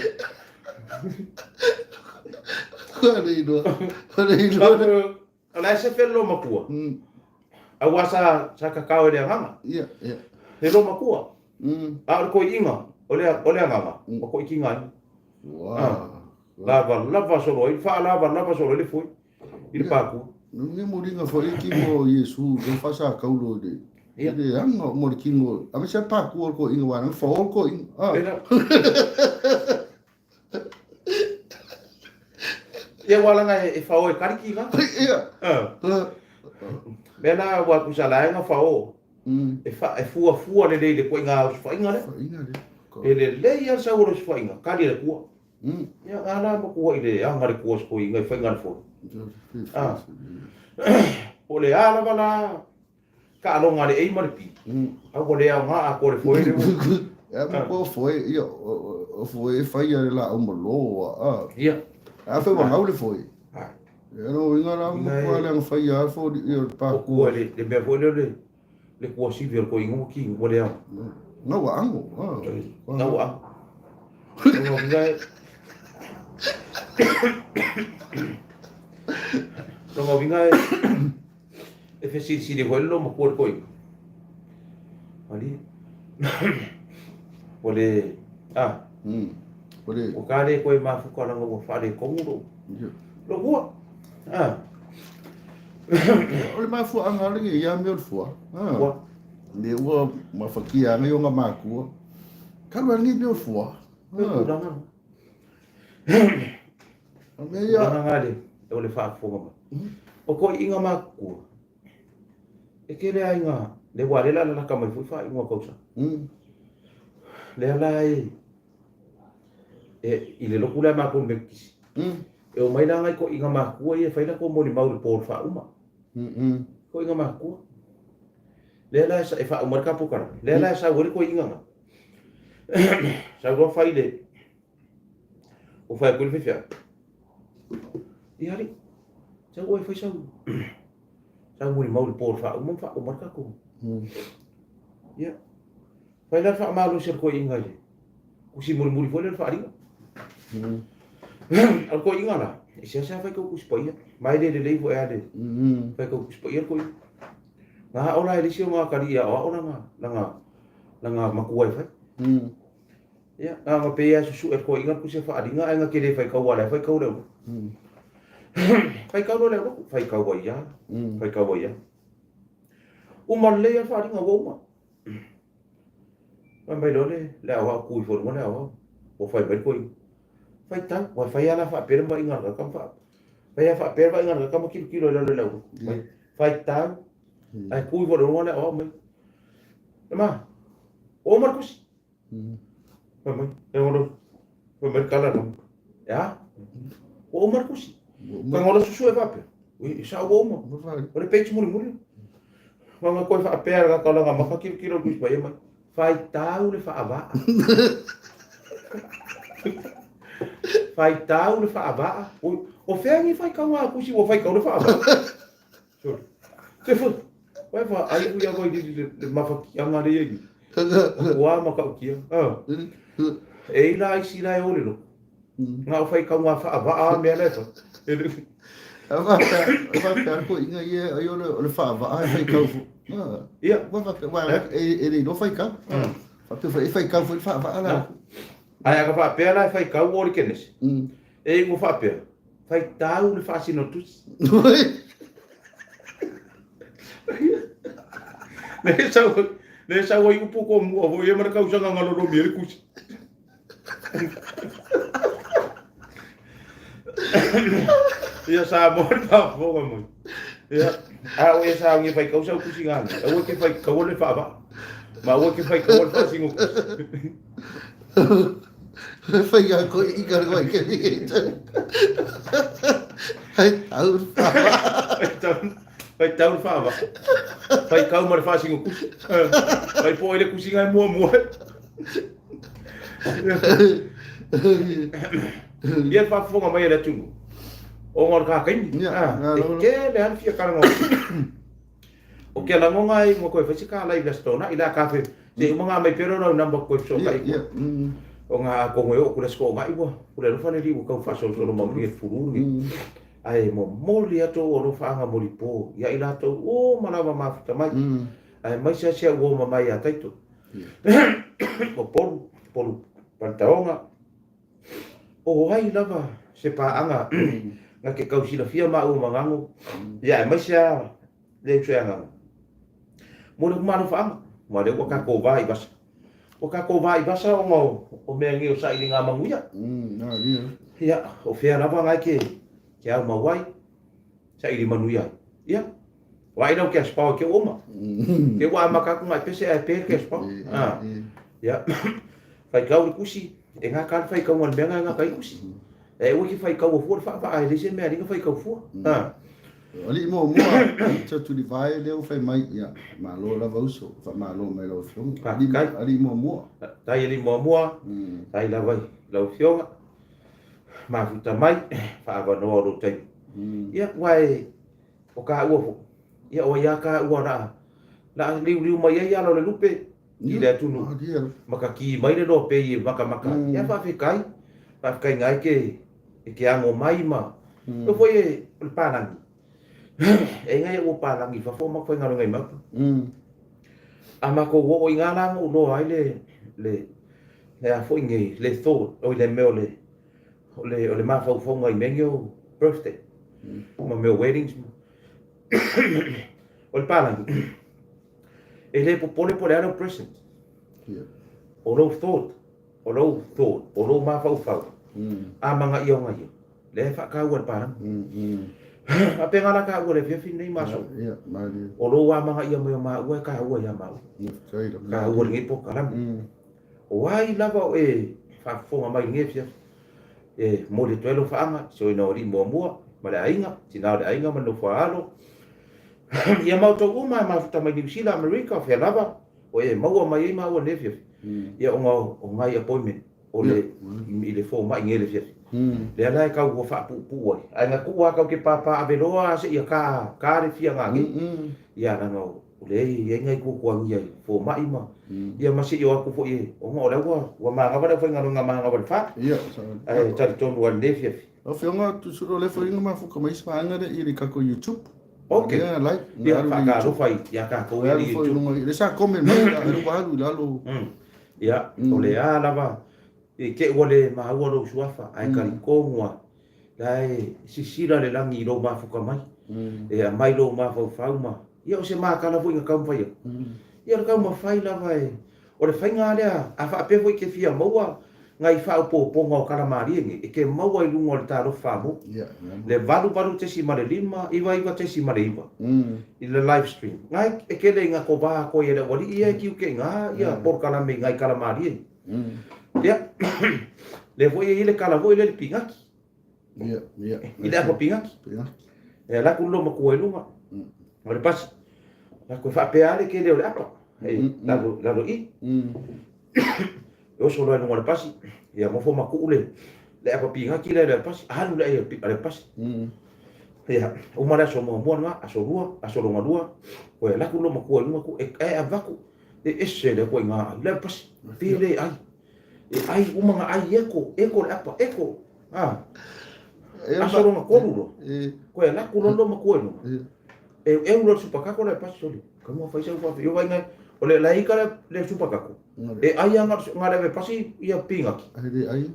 [SPEAKER 1] Ua le iloa. Ua le iloa.
[SPEAKER 2] O la e sefe le lomatua. Aua sa sa tatao e le agaga.
[SPEAKER 1] Ia, ia.
[SPEAKER 2] Le lomatua. A o le toeaiina, o le o le agaga, ua toeitiga ai.
[SPEAKER 1] Ua.
[SPEAKER 2] Lava lava solo ai, faalavalava solo ai le foe i le pākua.
[SPEAKER 1] Ni muliga foi e kino o Iesu le faasakaulo i le i le aga mo le kino ave se pākua o le toeaiina aua na fao le toeaiina. Ah.
[SPEAKER 2] Ia ua laga e fao e kaliki ga.
[SPEAKER 1] Ia.
[SPEAKER 2] Mea la ua kusa la e fao. E fa e fua fua lelei le koinga osofaiga lea.
[SPEAKER 1] Faiga le.
[SPEAKER 2] E lelei a sau o le osofaiga, kali le kua. Ia nga la matua i le aga le kua sokoiga i faiga le foe. Ah. Po le a lava la taaloga a le A ma le B. A ua le aoga atoa le foe lea ua.
[SPEAKER 1] Ia ma po foe ia o foe e fai a le laau malo a.
[SPEAKER 2] Ia.
[SPEAKER 1] A fai ua gau le foe. Ia no inga la mo kua le fai a fo ia le pa
[SPEAKER 2] kua le le mea foi le le kua sivi o le koinga ua ki ua le ao.
[SPEAKER 1] Ngau ua ango.
[SPEAKER 2] Ngau ua ango. Lona uiga e e fesilisili foi le loomatua i le toeaina. Malie. Ua le, a,
[SPEAKER 1] Ua le.
[SPEAKER 2] Ua ta le toe mafuta leaga ua faaletonu lou, lou tua. A.
[SPEAKER 1] O le mafuaaga lava lenei ia mea o le fua.
[SPEAKER 2] Fua.
[SPEAKER 1] Le ua mafatia ai ona matua. Talu ai lenei mea o le fua.
[SPEAKER 2] Tulaga.
[SPEAKER 1] O mea ia.
[SPEAKER 2] Tulaga le, o le faafofoga mai. O toeaiina matutua, e tele lava ina, le ua lea o le a lalata mai foi faaiuga o tausaga. Lea la e, e, i le lotu lea a matou i le Metotisi, e omai la nai toeaiina matutua ia e fai latou molimau i le po o le faauma. Toeaiina matutua. Lea la e faauma ai le tatou polokalame, lea la e sau ai le toeaina lena, sau loa fai le, Ua fai atu le faifeau, Ia alii, sau oe e fai sau, sau molimau i le po o le faauma ma faauma ai le tatou. Ia, fai la le faamalosi a le toeaina i le tusi mulimuli foi lea o le faaaliga. O le toeaina la, e seasea fai tau Tusi Paia, ma e le lelei foi lava le fai tau Tusi Paia le toeaina. Na ao la e le isi o atalii e aoao lana, lana, lana matua e fai. Ia, na ona pei lava e susue le toeaina le tusi faaaliga ae na te le faitau aua o la e faitau le aulotu. Faitau loa le aulotu, faitau ai lava, faitau ai lava. Uma lelei lava le faaaliga ua uma. Fai mai loa le, le aoao tu ifo i luga le aoao, ua fai mai le toeaina. Faitau, aua e fai lava la faapea le vaaiga a le tagata ma faa, fai lava faapea le vaaiga a le tagata ma tilotilo i lalo i le aulotu. Faitau, ae tu ifo i luga le aoao mai. Ma, ua uma le tusi. Fai mai, e ono, fai mai le tala lea. E a? Ua uma le tusi. Tago loa susue faapea. Ui, e sao ua uma. O le page mulimuli. Maga koe faapea le tagata o lana maka tilotilo i le Tusi Paia mai. Faitau le faavaa. Faitau le faavaa. Ui, o fea ni faitauga a tusi ua faitau le faavaa? Sorry. Te fu. Wai fa ai ui a wai li le mafatiaga le iai. Ua matautia. Ah. E i la isi la e o le lotu. Na o faitauga faavaa a mea la e fai.
[SPEAKER 1] A faapea toeaiina ia ai o le faavaa e faitau foi.
[SPEAKER 2] Ia.
[SPEAKER 1] Ua faapea, aua e le iloa faitau. Faapea foi e faitau foi le faavaa la.
[SPEAKER 2] Ae a ka faapea la e faitau o le Kenese. E ua faapea, faitau le faasino tusi. Le sau, le sau ai upu ko mua foi e ma le tausaga nga lolomi ai le tusi. Ia Samoa le faafofoga mai. Ia, a o e saugi e faitau sau tusi gane, aua e te faitaua le faavaa. Ma aua e te faitaua le faasino tusi.
[SPEAKER 1] Fai a koe i ka koe ke Hai tau le faavaa.
[SPEAKER 2] Faitau le faavaa. Faitau ma le faasino tusi. Fai po ai le tusiga e muamua. Ia le faafofoga mai a le atunuu. Ona o le kakaini. E tele lava le fia talanoa. O ke lagoga ai ua toe fai se tala i le Aso Toonai le a kafe se i uma ona aumai pea lea o lau number toe fesootai atu ai. Ona atonu e oo atu i le Aso Toonai ua pule alofa le Alii ua tau faasolosolo manuia i le fulu lenei. Ae momoli atu ou alofaaga molipo ia i latou uma lava mafuta mai, aemaise lava si au uo mamae ia Taito, o Polu, Polu Paletaoga, O ai lava se paaga na te tau silafia maua ma Gago, ia aemaise lava le uso ia Gago. Mo le malofaaga, aua o lea ua tatou va i vasa. Ua tatou va i vasa ona o mea nei o sailiga manuia. Ia, o fea lava na e te aumau ai, saili manuia ai. Ia, vaai lau cash power ke ua uma. Ke ua amata atu nai pese ae pe le cash power. Ia, faitau le tusi, e gata le faitauga i le mea lena e gata ai le tusi. E aua e te faitaua fua le faavaa, e leai se mea e alii na faitau fua.
[SPEAKER 1] Alii muamua, Peter Tulivae lea ua fai mai, ia, malo lava uso, faamalo mai lau Afioga.
[SPEAKER 2] Faafetai.
[SPEAKER 1] Alii muamua.
[SPEAKER 2] Tai alii muamua, tai lava i lau Afioga, mafuta mai, faaavanoa o lou taimi. Ia, aua e, o taua foi, ia o ai lava taua o le a, le a liuliu mai ai ala o le lupe i le atunuu, makaki mai le loa pei e makamaka ai. Ia faafetai, faafetai na e te, e te ago mai ma, o foi e, o le palagi, e ngai ua palagi i fafo o matou faigaluega i Melbourne. A matou oo i ina la na ou iloa ai le, le, le a foi nei, le thought, oi le mea o le, o le, o le mafaufauga i mea nei o birthday ma mea o weddings. O le palagi, e le popole po o le a lau present. O lou thought, o lou thought, o lou mafaufau, a manaia o ia, lea e faataua e le palagi. Faapena la taua i le afiafi lenei ma aso. O lou amanaia mai o maua e taua ia maua. Taua i lenei polokalame. O ai lava o e faafofoga mai i lenei afiafi, e momoli atu ai alofaaga i soina o alii muamua ma le aiga, tina o le aiga ma le nofo a alo. Ia ma outou uma e mafuta mai Niu Sila, Amerika, o fea lava o e maua mai ai maua i lenei afiafi, ia ona o nai appointment o le i le fomai nei i le afiafi. Lea la e tau ua faapuupuu ai, ae na tuu lava tatou te papa aveloa seia ta ta le fia gage. Ia leaga o lea e i ai nai tuatuagia i fomai ma ia ma se i o atu foi e ona o lea ua ua manava le aufaigaluega manava i le fa.
[SPEAKER 1] Ia,
[SPEAKER 2] Ae talitonu lava i lenei afiafi.
[SPEAKER 1] Lau Afioga, tusa o lea foi na mafuta mai isi vaega lea i le tatou YouTube.
[SPEAKER 2] Ok.
[SPEAKER 1] Lea live.
[SPEAKER 2] Ia, faatalofa ia tatou
[SPEAKER 1] i le YouTube. Lea sa comment mai, alu alu i lalo.
[SPEAKER 2] Ia, o le a lava, i te i ua le maua lou suafa, ae talitonu lava, la e sisila le lagi i lou mafuta mai, e aumai lou mafaufau ma, ia o se matala foi na taumafai atu. Ia o le taumafai lava e, o le faiga lava lea, a faapea foi e te fia maua nai faaopoopoga o tala malie nei, e te maua i luga o le Talofa Samoa, le 88.5 99.9 i le live stream. Na e tele ina kova atoa i e le aualii ia e tiute i ina polokalame i nai tala malie. Ia, lea foi e i ai le tala foi lea i le pinati. I le apa pinati. E alu atu le loomatua i luga o le pasi. Latou e faapea lava le tele o le apa e lalo, lalo i. E oso loa i luga o le pasi, ia nofo ma tuu le, le apa pinati lea i le pasi, alu le ai a le pasi. Ia, uma le aso muamua lena, aso lua, aso lona lua, toe alu atu le loomatua i luga tuu, e avatu E ese le ituaiga ai, le pasi, pe le ai. E ai uma na ai eko, eko le apa, eko. A. Aso lona tolu loa. Koe alu atu loa le loomatua i luga. E eu loa le supakako le pasi sole. Ka mua fai sau faafe. Io vai ngai, o le laika le, le supakako. E ai a nga le pasi ia pinati.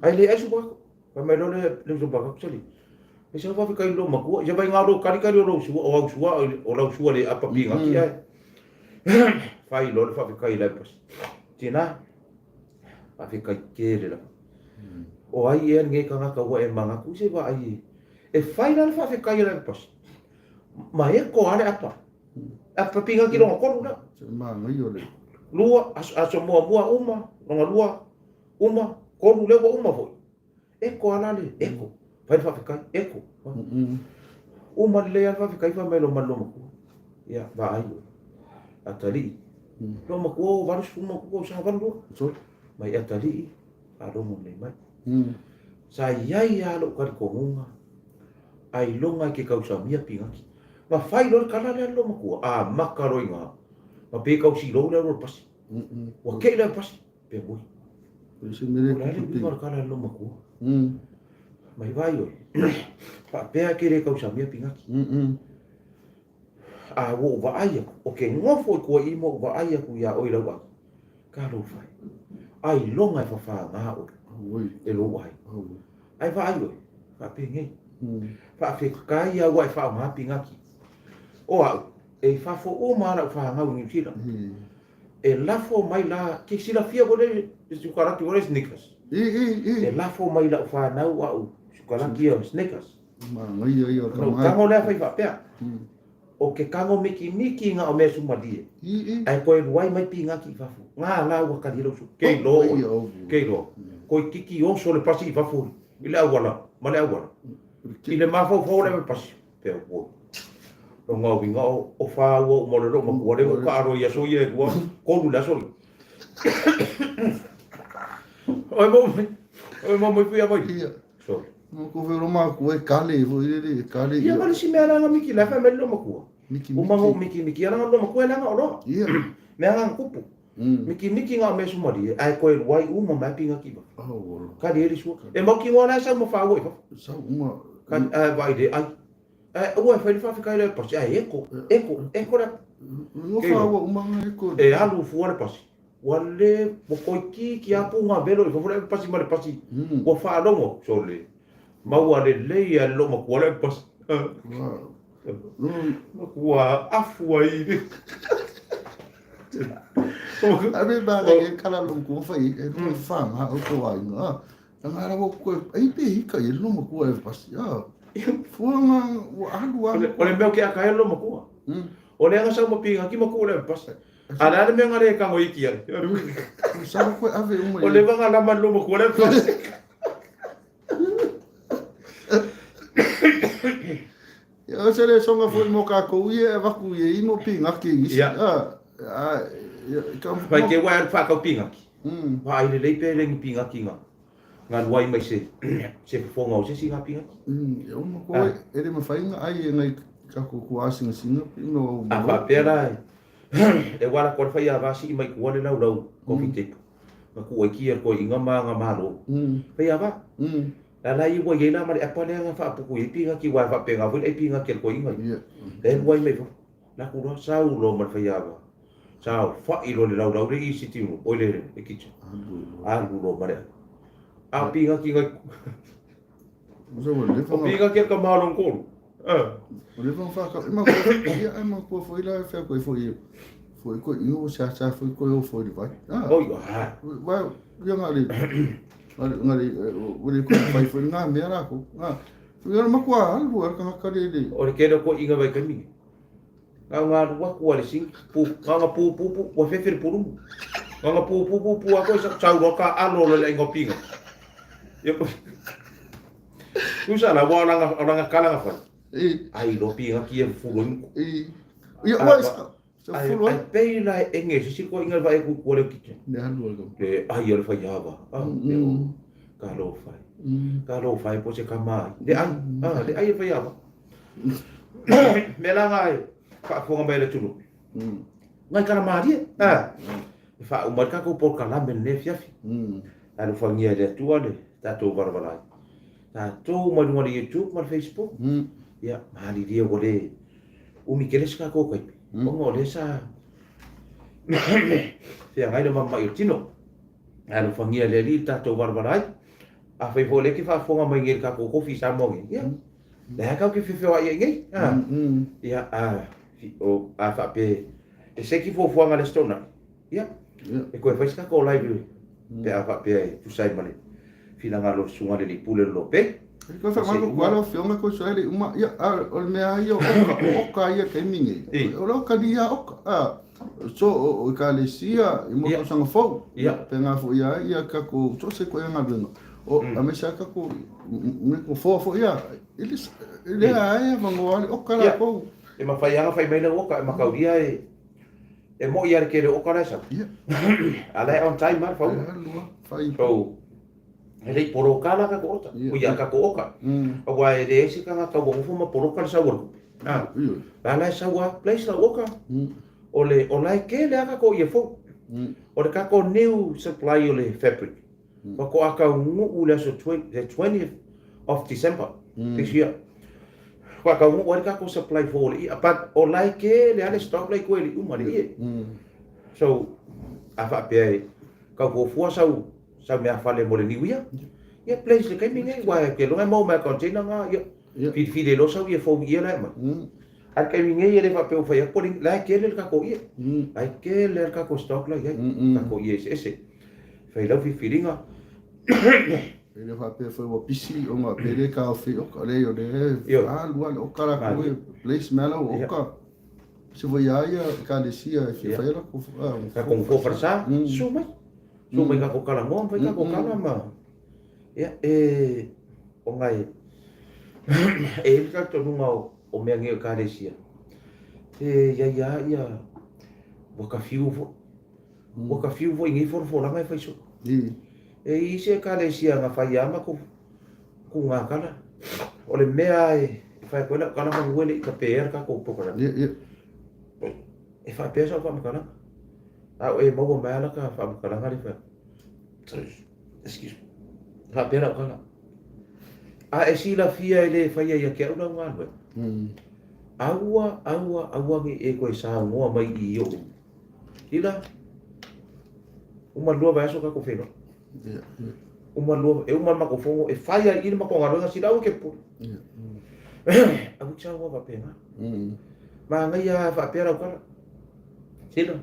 [SPEAKER 2] Ai le ai supakako. Fai mai loa le, le supakako sole. E sau faafe kai loomatua. Ia vai ngā lou kalikali o lou sua, o au sua, o lau sua le apa pinati ai. Fai loa le faafetai i le pasi. Tina, faafetai tele lava. O ai ea lenei tagata ua e manatu i se vaai e fai la le faafetai a le pasi. Ma eko lava le apa. Apa pinati lona tolu la. Lua, aso, aso muamua uma, lona lua, uma, tolu lea ua uma foi. Eko a la le, eko. Fai le faafetai, eko. Uma lelei lava le faafetai fai mai loa ma le loomatua. Ia, vaai oe. Atalii. Loomatua o 80 ma ono tausaga, 82. Mai atalii, faalogo lelei mai. Sa i ai lava lou talitonuga. Ailoga e ke kausamia pigaki. Ma fai loa le kala lea le matua, amata loa i ina, ma pe tausilou le alu o le pasi. Ua tei le pasi, pe mui. O le a le uiga o le kala a le matua? Mai vai oe. Faapea e ke le tausamia pigaki. A ua ou vaai aku, o ke nofo i tua i i ma ou vaai aku iā oe i lau ai, talofa e, ailoga e fafāgā oe e lou aiga. Ae vaai oe, faapenei, faafetai lava ua e faaaoga pigaki. O au, e i fafo uma lava lau fanau i Niu Sila. E lafo mai la, ke silafia foi le siukalaki foi le Snickers. E lafo mai lau fanau au siukalaki ia Snickers.
[SPEAKER 1] Manaia ia o
[SPEAKER 2] le Ona ou tago lea fai faapea, O ke kago mikimiki nga o mea sumalie, ae koe luai mai pigaki i fafo. Nga la ua kali lou suka. Kei loa oe, kei loa. Koi kiki oso le pasi i fafo i le auala, ma le auala. I le mafaufau o le ave pasi, pea ua. Lona uiga o faua uma o le loo matua lea ua taalo i aso ia e lua, tolu i le aso lea. Oi mau mai, oi mau mai pui avai. Sorry.
[SPEAKER 1] No ko fe roma ku e kale fo i le kale.
[SPEAKER 2] Ia ma le si mea langa miki la fa mai lo makua.
[SPEAKER 1] Miki
[SPEAKER 2] miki. Uma ngo miki miki ala lo makua langa olo.
[SPEAKER 1] Ia.
[SPEAKER 2] Mea nga kupu. Miki miki nga me sumari ai koe ruai uma mai pinga ki ba.
[SPEAKER 1] Oh.
[SPEAKER 2] Ka le sua. E mau ki ngona sa ma fa wo i fa.
[SPEAKER 1] Sa uma.
[SPEAKER 2] Ka vai de ai. Ai ua fai fa fa kai le pasi ai eko eko eko la.
[SPEAKER 1] No fa wo uma nga eko.
[SPEAKER 2] E alu fua le pasi. Ua le, ua toeitiiti lava puga velo i fafo le epasi ma le pasi. Ua faalogo, sole, maua lelei lava e le loomatua le epasi. Matua afu ai i le.
[SPEAKER 1] Ave ba le kala lo ko fai e no fa ma o ko ai no. Nga ra wo ko ai pe hika e lo matua e pasi. Ah. Fuanga ua alu
[SPEAKER 2] alu. O le mea o ke aka e lo matua. O le anga sau ma pinga ki matua le epasi. A le a le mea nga le kago iki ai.
[SPEAKER 1] Sa koe ave uma
[SPEAKER 2] O le vanga lama loma kua le pasi.
[SPEAKER 1] Ia o se le songa foi mo kākou ia e vaku ia i mo pingaki isi.
[SPEAKER 2] Ia.
[SPEAKER 1] A, ia, ka...
[SPEAKER 2] Vai ke wai alu whakau pingaki. Wa ai le lei pe lengi pingaki nga. Nga luai mai se se fofoga o se isi nga pingaki.
[SPEAKER 1] Ia uma koe e le mawhai nga ai e ngai kākou kua asingasinga pi no au
[SPEAKER 2] A whapea la e. E wala koa le whai a vasi i mai kua le lau lau coffee table. Nga kua iki ia koe inga ma nga malo. Whai a va. La la i ua iei la ma le apa lea nga whaapuku i pinga ki wai whape nga vui pinga ki koe inga. Le luai mai fa. La ku roa sau lo ma le whai a va. Sau whai lo le lau lau le i sitting room. Oi le le kitchen. Alu lo ma le a. Pinga ki ngai. O pinga ki a ka malong kolu.
[SPEAKER 1] O le vang whaka, e makua, ia e makua foi la e whea koe foi, foi koe ingo o sea sea foi koe o foi le vai.
[SPEAKER 2] Ah, oi, ah.
[SPEAKER 1] Vai, ia ngā le, ngā le, o le koe whai foi ngā mea rā ko. Ngā, ia makua alu ar kanga kare le.
[SPEAKER 2] O le kere koe inga vai kami. Ngā ngā rua kua le sing, pu, ngā ngā pu pu pu, ua whewhere purumu. Ngā ngā pu pu pu pu a koe sa, sau roa ka alo lo le ingo pinga. Ia koe. Tusa la wa langa langa kala nga fai. Ai lo pi nga ki e fulo ingo.
[SPEAKER 1] Ia wa sa fulo.
[SPEAKER 2] Ai pe la e nge si ko inga va e ku ko le kitchen.
[SPEAKER 1] Ne alu al.
[SPEAKER 2] Le ai al fai ava. Ah, ka lo fai. Ka lo fai po se ka mai. Le ai, ah, le ai e fai ava. Me la ngai fa fonga mai le tulu. Ngai kala marie. Ah. E fa umar ka ko por kala men ne fiafi. Alofagia e le Atua le tatou valavala ai. Tatou mai luga o le YouTube ma le Facebook, ia, malilie ua le umi tele se tatou taimi, ona o lea sa feagai le mamai o le tino. Alofagia e le Alii le tatou valavala ai. Afai foi o lea e te faafofoga mai nei i le tatou kofi i Samoa nei, ia, lea tatou te feofeoai ai nei. Ia, a faapea e seki fuafuaga a le Aso Toonai, Ia, e toe fai se tatou live pe a faapea e tusa ai ma le finagalo o le Susuga i le Alii Pule o le Lope.
[SPEAKER 1] E koe whakamanu kua lau whionga koe so hele uma, ia, a, o le mea ia o oka, o oka ia taimi nei. O le oka ni ia oka, a, so o, o ekalesia, i mo tausaga fou,
[SPEAKER 2] ia,
[SPEAKER 1] pe ngā fo ia, ia kako, so se koe ngā venga. O, a me sa kako, me ko foa fo ia, e le, e le a e mangoa le oka la kou.
[SPEAKER 2] E mawhai anga whai mai lau oka, e makauria e, E moʻi a le kele o oka la e sau.
[SPEAKER 1] Ia.
[SPEAKER 2] A la e on time a le faua.
[SPEAKER 1] E lua, fai.
[SPEAKER 2] So, E le i poloka la tatou oka, ua ia tatou oka. Aua e leai se tagata ua nofo ma poloka le sau a le tupe. La la e sau lava, place lau oka. O le, o la e tele lava tatou ie fou. O le tatou new supply o le fabric, faatoa taunuu i le aso the 20th of December this year. Faatoa taunuu ai le tatou supply fou o le ia. But o la e tele lava le stock la i tua e le i uma le ie. So, a faapea e tau fuafua sau sau meafale mo le niu ia. Ia place le taimi nei, aua e te iloa e maua mai lava i container na, ia filifili ai loa sau ie fou i ie la e aumai. A o le taimi nei e le faapea ua fai atu po o le la e tele le tatou ie. La e tele lava le tatou stock la e i ai, tatou ie eseese. Fai lau filifiliga.
[SPEAKER 1] E le faapea foi ua pisi ona pe le taofi oka, leai o lea e alu lava le oka latou e place mai lava lau oka. Se foi a ia ekalesia e fia fai ai latou
[SPEAKER 2] Tatou nofoa falesa, susu mai. Susu mai tatou talanoa ma fai tatou tala ma ia e ona e e i ai le talitonuga o mea nei o ekalesia e i ai lava ia ua ta fiu foi ua ta fiu foi i nei folafolaga e fai soo. E i ai isi ekalesia na fai lava matou tuga tala o le mea e fai atu ai lau tala manu e le i tapeia le tatou program e faapea sau faamatalaga a o e maua mai lava lata faamatalaga lea fai atu excuse me faapea lau tala a e silafia e le faia ia te au lau galuega aua aua aua ne i e toe saunoa mai i i ou ila uma lua vaiaso tatou feiloai Uma lua, e uma le matou fono, e fai ai i le matou galuega, sila aua e te pupule. Aua e te saunoa faapena. Manaia lava faapea lau tala. Sila,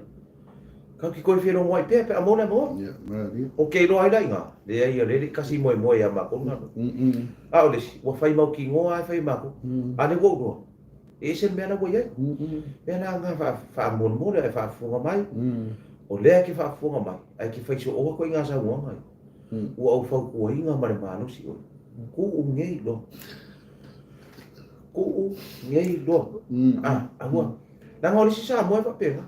[SPEAKER 2] tatou te toe felogoai pea pe a maua le avanoa. Ou te iloa ai la i ina, leai o lea e le i tasi moemoe ia matou le galuega. A o le isi, ua fai mautinoa lava e fai e matou. A o lea ua ou iloa, E ese le mea la ua i ai. Mea la na faamolemole ae faafofoga mai. O lea e te faafofoga mai, ae te fai soo atu i ngā saunoaga ia. Ua ou fautuaina ma le malosi oe. Tuu nei loa. Tuu nei loa. Ah, aua. Leaga o le isi Samoa e faapena.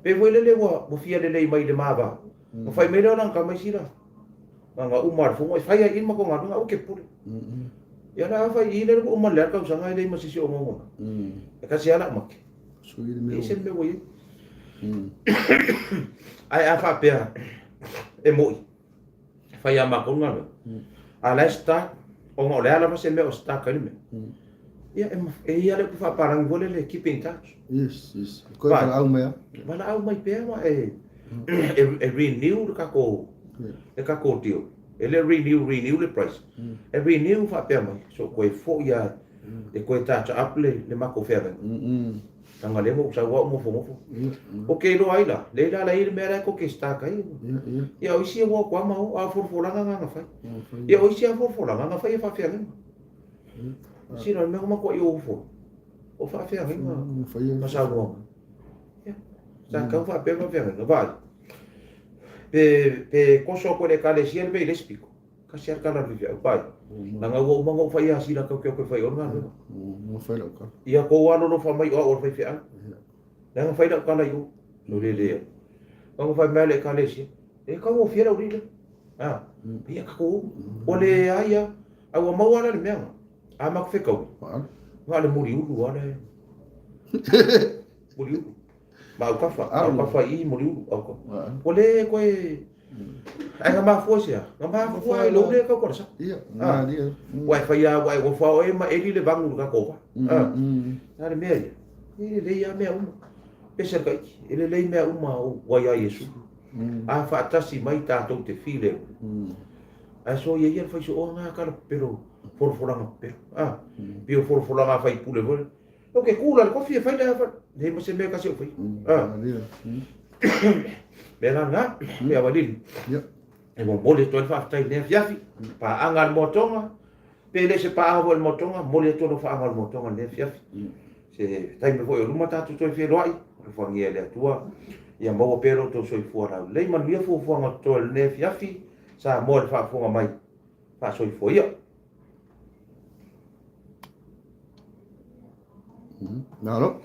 [SPEAKER 2] Pei foi lele ua fia lelei mai i le ma va. Ona fai mai lea o lana tama i sila. Lana uma o le fono e fai ai i le matou galuega, aua e te pupule. Ia la a fai i le ua uma le a tausaga e leai ma se isi o ogaoga mai. E tasi lava lau mate. E ese le mea ua i ai. Ae a faapea e moi, e fai lava matou le galuega. A o la e start, ona o le a lava se mea o start ai le mea. Ia e i ai le upu faapalagi foi lele, keep in touch.
[SPEAKER 1] Yes, yes. Koe valaau mai lava.
[SPEAKER 2] Valaau mai pea ma e e renew le tatou le tatou deal. E le renew renew le price. E renew faapea mai, so toe foi lava e toe touch up le le matou feagaiga. Leaga lea ua ou sau lava ou nofonofo. Ou te iloa ai la, lea la la i ai le mea la e tou te start ai. Ia o isi e ua o atu lava ma o, a o folafolaga na na fai. Ia o isi lava folafolaga na fai e faafeagaiga. Sila o le mea ua matuai ou ofo. O faafeagaiga ma saunoaga. Ia, sa tatau faapea faafeagaiga. Vaai, pe, pe koso atu e le Ekalesia le mea i le isi pito, tasi lava le tala a le faifeau. Vaai, leaga ua uma ona ou fai asila tou te o toe fai i o le galuega. Ia tou alolofa mai o au o le faifeau. Leaga fai lau tala i o, no le lea. Leaga fai mai le Ekalesia, e taugofie le aualii lea. A, ia tatou, ua leai lava. A ua maua la le mea na. A matou fetaui, na o le muliulu lava le muliulu. Ma autafa, autafa i i muliulu, autafa. Ua le toe... Ae na mafua i se a? Na mafua i lou le tau tala sao. Ua e fai lava, ua e nofo lava oe ma eli le vagu i le tatou va. A le mea ia, e lelei lava mea uma. Pese le Tahiti, e lelei mea uma ua ia Iesu. A faatasi mai tatou te filemu. Ae soia ia le fai sooa na tala pepelo, folafolaga pepelo. A, pei o folafolaga a faipule foi. Ou te tu la i le kofi e fai le a, leai ma se mea e tasi o faia. A, mea la lena, ia Vailili. E momoli atu ai le faafetai i lenei afiafi, paaga a le Moatoga, pe le o se paaga foi a le Moatoga, momoli atu lau faaga o le Moatoga i lenei afiafi. Se taimi foi o luma tatou toe feiloai, alofagia e le Atua, ia maua pea lo outou soifua laulelei, manuia fuafuaga o totoe o lenei afiafi, Samoa i le faafofoga mai, faasoifua ia.
[SPEAKER 1] Malo.